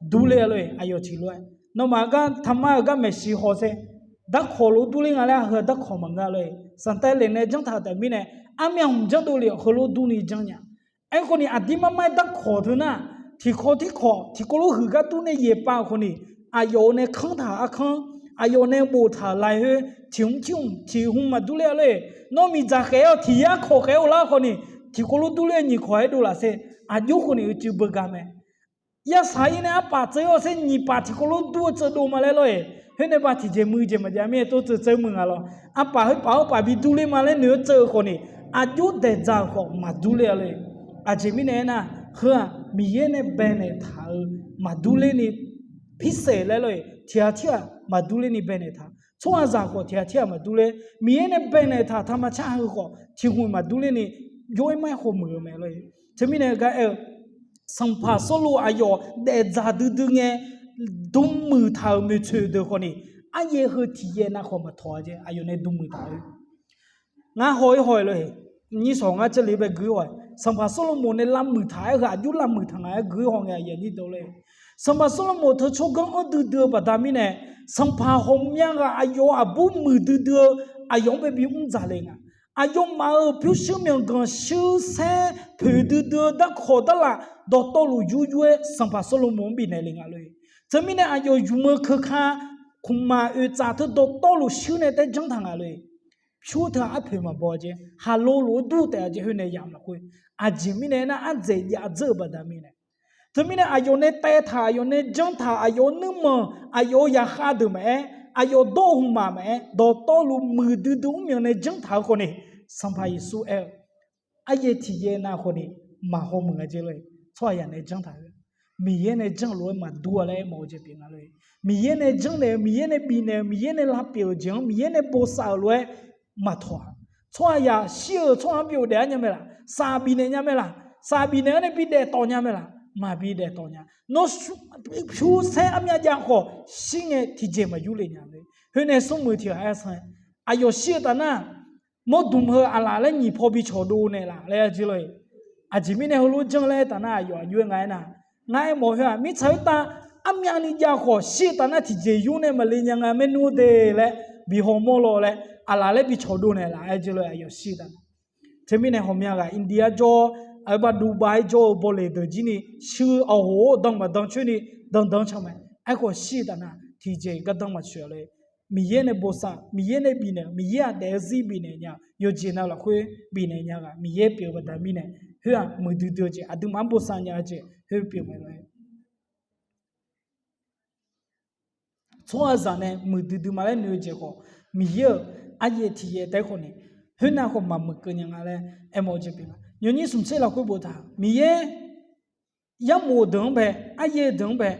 dur ler-a lor-eq. Aqyawf tiq lof-aer nawmaf gar taqmar-euq gar maeqshi haw sher. Darkawq lof dur ler nga laer, heu darkawq maqngeur lor-eq. Sanqtaev lef nae janr taq-euq taef mirnae, armyav hmq janrdov lef-awq heulof durni janr nya. Aerkhawf ni aqdir mar mar-aer darkawq teu nar, tiqkawv tirkawv tiqkawv lof huiq gar dur nae yaeqpav-euq khawf ni, aqyawf-euq nae kanr taq-euq arkanr, aqyawf nae boftaq-euq laihoer, tiq hmq tir hmq tiq hmq maqdur ler-a lor-eq. Nawr miqdzaq khaef-awr tiq yar kawq khaef-awr lar khawf ni, tiqkawv lof dur ler nyiq kawq-aer dovlaf sher. Aqjox khawf ni uicuiv beugar mae. Yasaq-ir nae arpaf tseuv-awr sher nyiq paf tiqkawv lof dur-eu tseuv dov ma laer lor-eq. Khoer nae ba tiqjeq muiq jeq maqjav mirnae tov tseuv tseuv muiq nga lor. Arpaf khoer paf-awr paf bi dur ler ma laer noeq-awr tseuv-eu khawf ni, aqjox daeqdzaq-euq khawf maqdur ler-a lor-eq. Aqjeq mirnae aernar, heu-aq Miqyaer nae baenaeq taq-euq maqdur lerni pirsaef laer lor-eq. Tiq ghaq tir ghaq maqdur lerni baenaeq taq. Tsawrhaqzaq khawf tiq ghaq tir ghaq maqdur ler. Miqyaer nae baenaeq taq taqma car heu khawf tiq hmq maqdur lerni yaw-aer mar-aer haw muiq-eu mae lor-eq. Teumirnae gar aer-eu, Sanqpaq Sawrluv aqyawf daefdzaq duidui ngae, dm muiq taq-euq moeqtsoeq deuq khawf ni, aryaer heu tiq yaer nav khawf maqtawq-a jeq aqyawf nae dm muiq taq-eu. Ngar haw-ir haw-aer lor-eq, nyir shawq ngar caerle bae gui-ir haw-aer, Sanqpaq Sawrluv moq nae lavmuiq taq-aer heu aqjox lavmuiq taq nga-aer gui-ir haw ngae aqyuif aqnyir deuq lor-eq. Sanqpaq Sawrluv moq teu tsawrganr anr duidui-eu baqda mirnae, sanqpaq ghawqmya ghaq aqyawf aqbur muiqdui dui-eu aqyawf-anr bae bimr dzaq le nga. Aqyawfmaf-euq pyurshuir myawqganq shuir saer poeqdui dui-eu darkawq darlaf dawqtawvluf yur yur-aer Sanqpaq Sawrluv moq-anr bifnaeq le nga lor-eq. Teumirnae aqyawf yumq-eu keuka khmqmaq oeqtsaf teu dawqtawvluf shuir nae taer janr taq nga lor-eq. Pyur teu arpoeq maqbaw jeq, khaqlo lof-aer dur taef-a jeq khoer nae yamq lafkhoer. Aqjeq mirnae aernar, ardzaeq jav dzeur-euq baqda mirnae. Teumirnae aqyawf nae taev taq, aqyawf nae janr taq, aqyawf-euq nuirmanq, aqyawf-euq yaqkhav deuq maqaer, aqyawf dawr-eu hmq maf maqaer, dawqtawvluf muiqdui dui mr myanq nae janr taq-eu khawf ni, Sanqpaq Yeqsur aer-eu, aryaer tiq yaer nav khawf ni, maqhaw muiq nga jeq lor-eq. Tsawrhaqzaq nae janr taq-eu, Miqyaer nae janr-eu lof-aer maqdur-a laer aermawf-eu jeq pyeuf nga lor-eq. Miqyaer nae janrnaeq-eu, Miqyaer nae bifnaeq-eu, Miqyaer nae lavpyeuf-euq jeq-anr Miqyaer nae bosav-euq lof-aer maqtawq-a. Tsawrhaqzaq shir-euq tsawrhaq-anr byov daef-ar nya mae laf? Saq bifnaeq nya mae laf? Saq bifnaeq-anr nae bi daef tawv nya mae laf? Maqbi daef tawv nya. Nawr pyur saer armyav jav khawf shir ngae tiqjeq maqyur le nya mae. Khoer nae smrmuiq tiq ghaq-aer san-aer Aqyawf shir-eu taf nar, mawrdmq heu aqlaf laer nyiq paw bi cawqdov naeqlaf laer jir lor-eq. Aqjeq mirnae heulof janr laer aertaq nar, aqyawf aqjox-aer nga aernar, ngar aermawf-eu khoer-aq, mirtsaq khoertav armyavni jav khawf shir-eu taf nar tiqjeq yur nae maqle nya nga maernmr de laer bi hawmawr law laer, aqlaf laer bi cawqdov naeqlaf-aer jir lor-eq, aqyawf shir-eu taf nar. Teumirnae ghawqmya ghaq India jawr, aqyawf ba Dubai-aer jawr-eu bawleq deuq jir ni shuir-eu awq hof-awr danq maqdan coer ni danqdanq can mae. Aerkhawf shir-eu taf nar tiqjeq gardanr maqtsoeq-a lor-eq. Miqyaer nae bosav, Miqyaer nae bifnaeq-eu, Miqyaer-aq daef-eu zir bifnaeq nya-eu, yawqjeq nav lafkhoer bifnaeq nya ghaq Miqyaer pyeuf-eu baqda mirnae, khoer-aq muiqdui dui-eu jeq, aqduimaf-anr bosav nya-eu jeq khoer pyeuf mae lor-eq. Tsawrhaqzaq nae muiqdui dui ma laer noeq-eu jeq khawf, Miqyaer-euq aryaev tiqyaev taef-aer khawf ni, khoernav khawf maqmuiq keuv nya nga laer aermawf-eu jeq pyeuf nga. Yawnyir smq tser lafkhoer boftaq, Miqyaer yarmof deuq-anr bae, aryaev deuq-anr bae,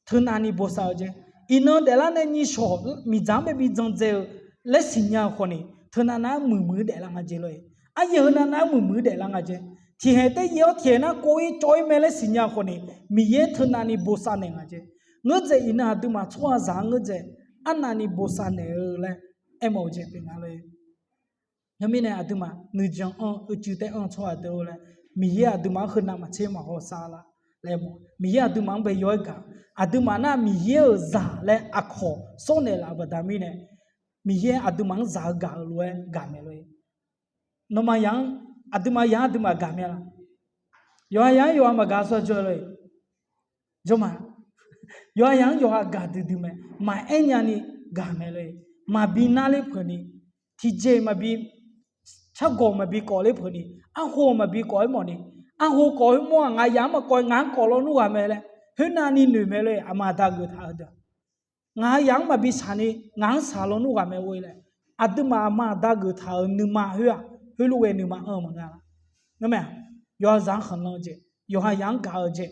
teunav ni bosav-eu jeq, iqnan daeflar nae nyiq shawq miqdzaq-anr bae bi dzan dzae-eu laer siqnya-eu khawf ni, teunav nav-aer muiqmuiq-aer daeflar nga jeq lor-eq. Aryaev heu nav nav-aer muiqmuiq-aer daeflar nga jeq. Tiqhaeq taer yaer-awr tiqhaeq nar kov-ir cawv-ir mae laer siqnya-eu khawf ni, Miqyaer teunav ni bosav naeq nga jeq. Ngeur dzaeq iqnan aqduimaf tsawrhaqzaq-anr ngeur dzaeq, arnav ni bosav naeq-eu laer aermawf-eu jeq pyeuf nga lor-eq. Teumirnae aqduimaf nuijan anr-eu uicuiv taer anr-eu tsawrhaq deuq-or laer, Miqyaer aqduimaf-anr heunav maqtser maqhaw sar la laer mawf. Miqyaer aqduimaf-anr bae yaw-aer gaq, aqduimaf nar Miqyaer-euq zaq laer aqkawq sawr naeqlaf-eu baqda mirnae, Miqyaer aqduimaf-anr zaq-eu gaq-eu lof-aer gaq mae lor-eq. Nawmaf yaq-anr, aqduimaf yaq-anr aqduimaf gaq mae la? Yawqha yaq-anr yawqha maqgaq sawr jawr-eu lor-eq. Jawr ma. Yawqha yaq-anr yawqha gaq duidui mae. Maqaer nyani gaq mae lor-eq. Maqbi nar ler peuq ni, tiqjeq maqbi, cargawq maqbi kawf ler peuq ni, arho maqbi kawf-aer mawf ni, arho kawf-aer mawr-aq ngaq yaq-anr maqkawf, ngaq-anr kawf lawnmr ghaq mae laer khoernav ni noeq mae lor-eq. Aqma aqda geuf taq-eu deuq, ngaq yaq-anr maqbi shaq ni ngaq-anr shaq lawnmr ghaq mae or-e laer, aqduimaf aqma aqda geuf taq-euq nuima khoer-aq, heulof ghae nuima anr-eu maqnga la. Ngar mae-aq, yawqha zaq-anr khanqlan-eu jeq, yawqha yaq-anr gaq-eu jeq,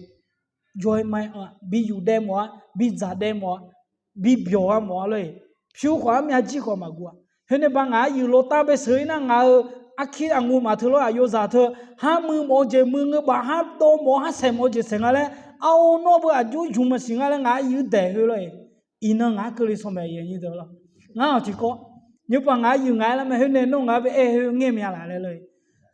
yawqha-aer ma-aer anr-aq, bi yuf daev mawf-a, bi dzaq daev mawf-a, bi byawq-a mawf-a lor-eq. Pyur khawf armyav jir khawf maqguv-a. Khoernae ba ngaq aryuif lawtav bae sheuq-ir nar ngaq-euq arkir aqnguq maf teu lawr aqyawfzaq teu, har muiq mawf-eu jeq muiq, ngeur baf har dawv mawf-a, har saeq mawf-eu jeq saeq nga laer, ar or nawr beu aqjox jmq maqsiq nga laer ngaq aryuif daeq khoer lor-eq. Iqnan ngaq-anr keuvle saw mae, ngar-awq tiqkawv, nymr paf ngaq aryuif ngaq-aer lar mae, khoernae nawr ngaq-aer bae aer khoer ngaer mya laf laer lor-eq.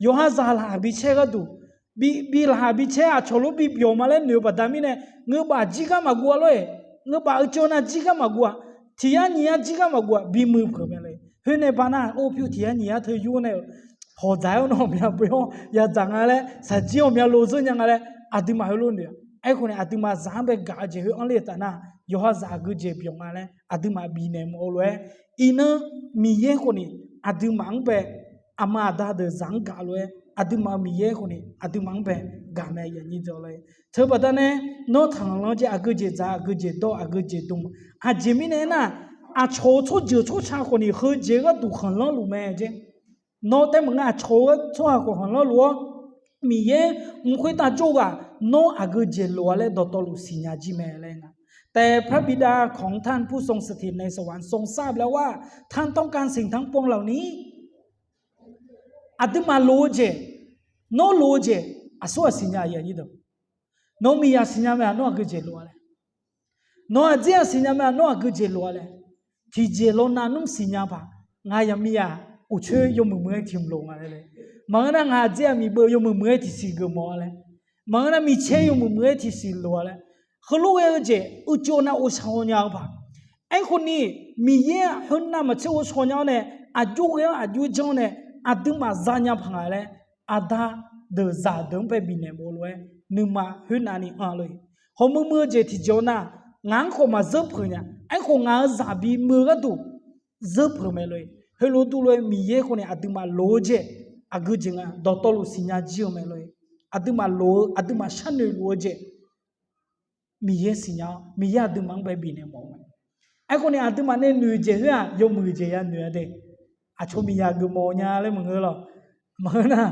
Yawqha zaq laqkhaq bi caer gharduq, bi, bi laqkhaq bi caer aqcawq lof bi byawq ma laer noeq-eu baqda mirnae, ngeur baf jir gar maqguv-a lor-eq. Ngeur baf uicuiv nav jir gar maqguv-a, tiq yar nyiq yar jir gar maqguv-a, bimuiq peuq mae lor-eq. Khoernae ba nar or pyur tiq yar nyiq yar teu yur nae-euq hawq dzaq-aer-awr nawr maqbya beu-awr ya dzaq nga laer, shaqjir ghawqmya lo zeur nya nga laer, aqduimaf heulof noeq-a. Aerkhawf ni aqduimaf zaq-anr bae gaq-eu jeq khoer anr ler-eu taf nar, yawqha zaq aqgeujeq byawq nga laer aqduimaf bifnaeq mawf-eu lof-aer, iqnan Miqyaer khawf ni aqduimaf-anr bae, aqma aqda deuq zaq-anr gaq lof-aer aqduimaf-euq Miqyaer khawf ni aqduimaf-anr bae gaq mae, aqyuif aqnyir deuq lor-eq. Teubaqda nae nawr tanqlanr jeq aqgeujeq dzaq, aqgeujeq dawr, aqgeujeq dm. Aqjeq mirnae aernar, aqcawq-euq tsawrjeuq tsawrca khawf ni heujeq gharduq khanqlanr luf mae jeq. Nawr taef maqngeur, aqcawq-eu tsawrhaq khawf khanqlanr luf-awr, Miqyaer mq khoertav jawr-eu ghaq, nawr aqgeujeq lof-a laer dawqtawvluf siqnya jir mae laer nga. แต่พระบิดาของท่านผู้ทรงสถิตในสวรรค์ทรงทราบแล้วว่า ท่านต้องการสิ่งทั้งปวงเหล่านี้ Aqduimaf loq-eu jeq, nawr loq-eu jeq aqsurghaq siqnya-a. Nawr miqyaq siqnya mae-aq, nawr aqgeujeq lof-a laer. Nawr aqdzer-aq siqnya mae-aq, nawr aqgeujeq lof-a laer. Tiqjeq lawnav nmr siqnya paq, ngaq yaqmiqyaq uqcoer yawmuiq muiq-aer tiq mq loq nga laer. Maqngeur nar ngaq aqdzer-aq miqbeuv yawmuiq muiq-aer tiqsiq geufmawf-a laer. Maqngeur nar miqcaer yawmuiq muiq-aer tiqsiq loq-a laer. Heulof ghae-eu jeq uicuiv nav ghovshaw nya-eu paq. Aerkhawf ni, Miqyaer-aq heunav maqtser ghovshaw nya-awr nae, aqjox ghae-anr aqjox janr nae, aqduimaf zanya paq nga laer, aqda deuq zaqdeuq-anr bae bifnaeq mawf-eu lof-aer, nuima khoernav ni anr lor-eq. Hawmuiq muiq-eu jeq tiqjeq-awr nar, ngaq-anr khawf maqzeur peuq nya. Aerkhawf ngaq-euq zaq bimuiq-eu gharduq zeur peuq mae lor-eq. Heulof-aer durluf-aer Miqyaer khawf ni aqduimaf loq-eu jeq aqgeujeq nga dawqtawvluf siqnya jir-eu mae lor-eq. Aqduimaf loq-eu, aqduimaf sharnoeq luf-eu jeq Miqyaer siqnya-awr, Miqyaer aqduimaf-anr bae bifnaeq mawf-eu mae. Aerkhawf ni aqduimaf nae noeq jeq khoer-aq, yawmuiq jeq ya noeq-a de. Aqcawq miqyaq geufmawf nya laer maqngeur lawq. Maqngeur nar,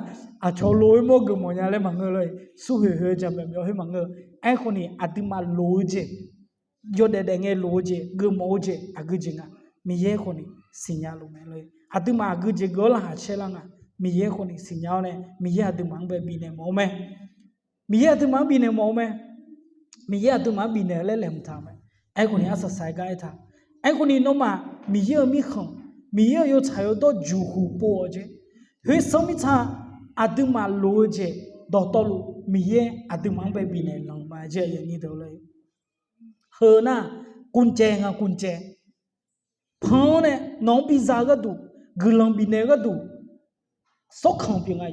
aqcawq loq-aer mawr geufmawf nya laer maqngeur lor-eq. Surhoeq hoeq-eu jaqmyawf myawf khoer maqngeur. Aerkhawf ni aqduimaf loq-eu jeq, yawdaef daef ngae loq-eu jeq, geufmawf-eu jeq aqgeujeq nga. Miqyaer khawf ni siqnya luf mae lor-eq. Aqduimaf aqgeujeq geuf-awr laqkhaq caer lar nga. Miqyaer khawf ni siqnya-awr nae, Miqyaer aqduimaf-anr bae bifnaeq mawf-eu mae. Miqyaer aqduimaf-anr bifnaeq mawf-eu mae. Miqyaer aqduimaf-anr bifnaeq-eu laer laeqhmq taq-eu mae. Aerkhawf ni arsaq saq-aer gar aertaq. Aerkhawf ni nawmaf Miqyaer-euq mirkhanq, Miqyaer-euq yawtsaq yawdawr juqhuq pov-awq jeq. Khoersanr mirtsaq aqduimaf loq-eu jeq dawqtawvluf Miqyaer aqduimaf-anr bae bifnaeq lanq ma jeq. Heu nar, กุญแจ nga, กุญแจ. Pan-anr nae nawq-anr biza-eu gharduq, guiqlanq bifnaeq-eu gharduq, tsawrkaq pyeuf nga.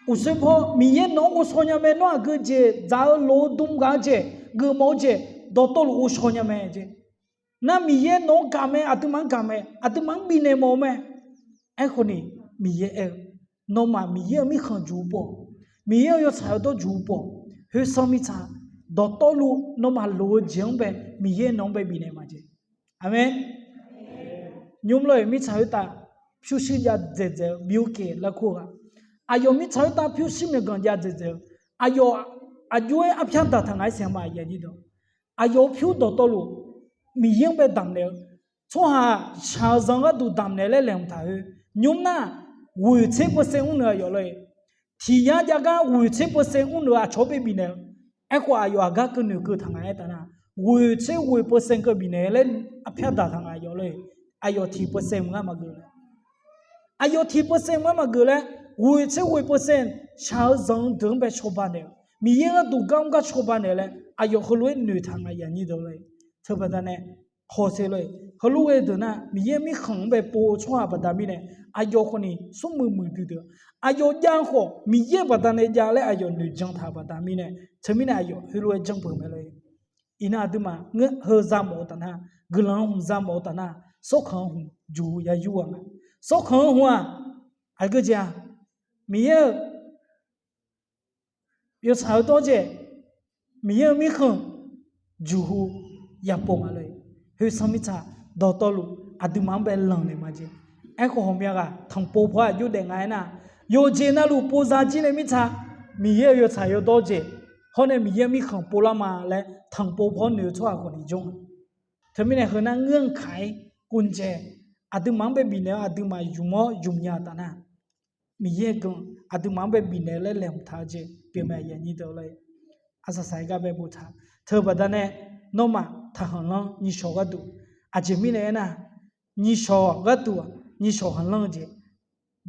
Uqshoe paw Miqyaer nawq-anr ghovshaw nya mae. Nawr aqgeu jeq dzaq-eu loq-eu dm ghaq-eu jeq, geufmawf-eu jeq dawqtawvluf ghovshaw nya mae jeq. Nar Miqyaer nawq-anr gaq mae, aqduimaf-anr gaq mae, aqduimaf-anr bifnaeq mawf-eu mae. Aerkhawf ni Miqyaer aer-eu, nawmaf Miqyaer-euq mirkhanq juq pov, Miqyaer-euq yawtsaq yawdawr juq pov, khoersanr mirtsaq dawqtawvluf nawmaf loq-eu jeq-anr bae Miqyaer nawq-anr bae bifnaeq ma jeq. Aqmeq. Nymr lor-eq mirtsaq khoertav pyurshuir jav dzaeqdzaeq-eu บิล เกต laer kur-eu ghaq, aqyawf mirtsaq khoertav pyurshuir myawqganq jav dzaeqdzaeq-eu, aqyawf aqjox-aer arpyar daqtaq nga-aer saeq ma. Aqyawf pyur dawqtawvluf Miqyaer-anr bae damqnaeq-eu, tsawrhaq shaq-eu zanq gharduq damqnaeq laer laeqhmq taq khoer, nymr nar ghoeq tser เปอร์เซ็นต์ mrnaeq aqyawf lor-eq. Tiq yar jav gar ghoeq tser เปอร์เซ็นต์ mrnaeq-eu aqcawq-anr bae bifnaeq-eu. Aerkhawf aqyawf aqgar keuv noeqkeuv taq nga-aer taf nar, ghoeq tser ghoeq เปอร์เซ็นต์ keuv bifnaeq laer arpyar daqtaq nga aqyawf lor-eq. Aqyawf tiq เปอร์เซ็นต์ maqngeur maqgeuf laer, aqyawf tiq เปอร์เซ็นต์ maqngeur maqgeuf laer, ghoeq tser ghoeq เปอร์เซ็นต์ shaq-eu zanq deuq-anr bae cawba naeq-eu, Miqyaer gharduq gar mr gar cawba naeq laer aqyawf heulof-aer noeqtaq nga aqnyir deuq lor-eq. Teu baqdanae hawsher lor-eq, heulof ghae deuq nar Miqyaer mirkhanq-anr bae pov-eu tsawrhaq baqda mirnae, aqyawf khawf ni smrmuiq muiqdui deuq, aqyawf jav khawf Miqyaer baqdanae jav laer aqyawf noeqjan taq baqda mirnae, teumirnae aqyawf heulof-aer janrpeuq mae lor-eq. Iqnan aqduimaf heu za mawf-eu taf nar, guiqlanq hmq za mawf-eu taf nar, tsawrkaq-anr hmq juq ya yur-a nga. Tsawrkaq-anr hmq-aq, aqgeu jeq-aq, Miqyaer-euq yawtsaq-eu dawr jeq, Miqyaer-euq mirkhanq juqhu yapov nga lor-eq. Khoersanr mirtsaq dawqtawvluf aqduimaf-anr bae lanqnaeq ma jeq. Aerkhawf ghawqmya ghaq tanqpov paw-aer aqjox daef nga-aer nar, yawqjeq navluf pov za jir nae mirtsaq, Miqyaer-euq yawtsaq yawdawr jeq hawr nae Miqyaer mirkhanq povlar ma laer tanqpov paw-anr noeq-eu tsawrhaq khawf ni jawr nga. Teumirnae heu nar ngeur-anr kaq-ir กุญแจ, aqduimaf-anr bae bifnaeq-awr aqduimaf zmq-awr zmqnya taf nar, Miqyaer ganq aqduimaf-anr bae bifnaeq laer laeqhmq taq-eu jeq pyeuf mae aqnyir deuq lor-eq. Arsaq saq-aer gar bae boftaq. Teu baqdanae nawmaf taqkhanq lanr nyiqshawq gharduq, aqjeq mirnae aernar, nyiqshawq gharduq nyiqshawq khanqlanr-eu jeq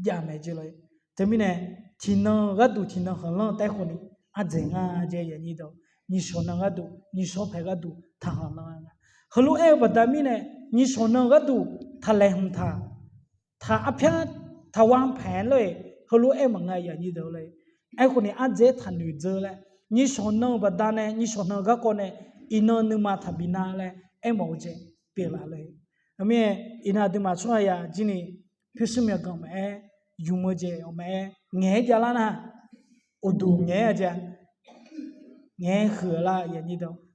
jav mae jeq lor-eq. Teumirnae tiqnan gharduq tiqnan khanqlanr-eu taef khawf ni ardzaeq nga jeq aqnyir deuq, nyiqshawq nan gharduq nyiqshawr paeq gharduq taqkhanq lanr-a nga. Heulof-aer-eu baqda mirnae nyiqshawq nan gharduq taqlaeqhmq taq, taq arpyar taqwa paeq lor-eq. Heulof-aer maqnga aqnyir deuq lor-eq. Aerkhawf ni ardzaeq-aer taqnoeq dzeur laer, nyiqshawq nan-eu baqda nae nyiqshawq nan-eu garkawv nae iqnan nuima taqbi nar laer aermawf-eu jeq pyeuflaf lor-eq. Heumirnae iqnan aqduimaf tsawrhaq ya jir ni pyurshuir myawqganq maqaer, zmq-eu jeq-awq maqaer, ngaeq-aer javlar nar, uqduq ngaeq-aer-a jeq-a, ngaeq-aer huiq-eu lar,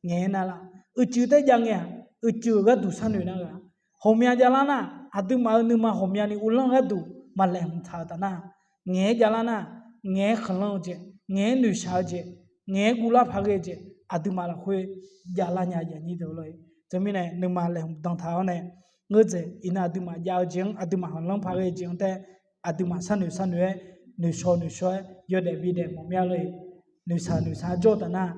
ngaeq-aer nar lar, uicuiv taef jav ngae-aq, uicuiv-eu gharduq sharnoeq nar-eu-aq, ghawqmya javlar nar, aqduimaf-euq nuima ghawqmyani uvlanr-eu gharduq maqlaeqhmq taq-eu taf nar, ngaeq-aer javlar nar, ngaeq-aer khanqlanr-eu jeq, ngaeq-aer noeqshaq-eu jeq, ngaeq-aer guvlar paq ghae-eu jeq, aqduimaf lafkhoer javlar nya aqnyir deuq lor-eq. Teumirnae nuima laeqhmq dan taq-awr nae, ngeur dzaeq iqnan aqduimaf jav-eu jeq-anr aqduimaf khanqlanr paq ghae-eu jeq-anr taef, aqduimaf sharnoeq sharnoeq-aer, noeqshawq noeqshawq-aer yawdaef bidaef mawf mya lor-eq. Noeqshaq noeqshaq jawr-eu taf nar,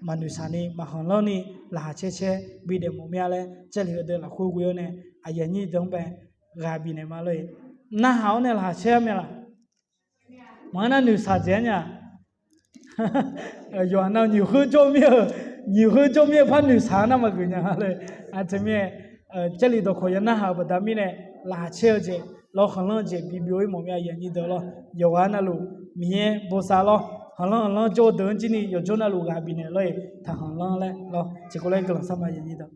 maqnoeqshaq ni maqkhanq lanr ni laqkhaq caer caer bidaef mawf mya laer Jarlif heudeuq lafkhoer ghoe-awr nae, aqyuif aqnyir deuq-anr bae ghaq bifnaeq ma lor-eq. Narhaq-awr nae laqkhaq caer-a mya laq? Maqngeur nar noeqshaq dzaeq-ar nya. Yawqha nav nyiq khoer jawr mir-eu, nyiq khoer jawr mir-eu par noeqshaq-a nar maqgeuf nya lor-eq. Teumirnae Jarlif dawqkawq ya narhaq-euq baqda mirnae laqkhaq caer-eu jeq lawr, khanqlanr-eu jeq bibyov-ir mawf mya aqyuif aqnyir deuq lawr. Yawqghaq navluf Miqyaer bosav lawr, khanqlanr khanqlanr jawr-eu deuq-anr jir ni yawqjawr navluf ghaq bifnaeq lor-eq, taqkhanq lanr laer lawr, tiqkawv laer guiqlanq shar ma aqyuif aqnyir deuq.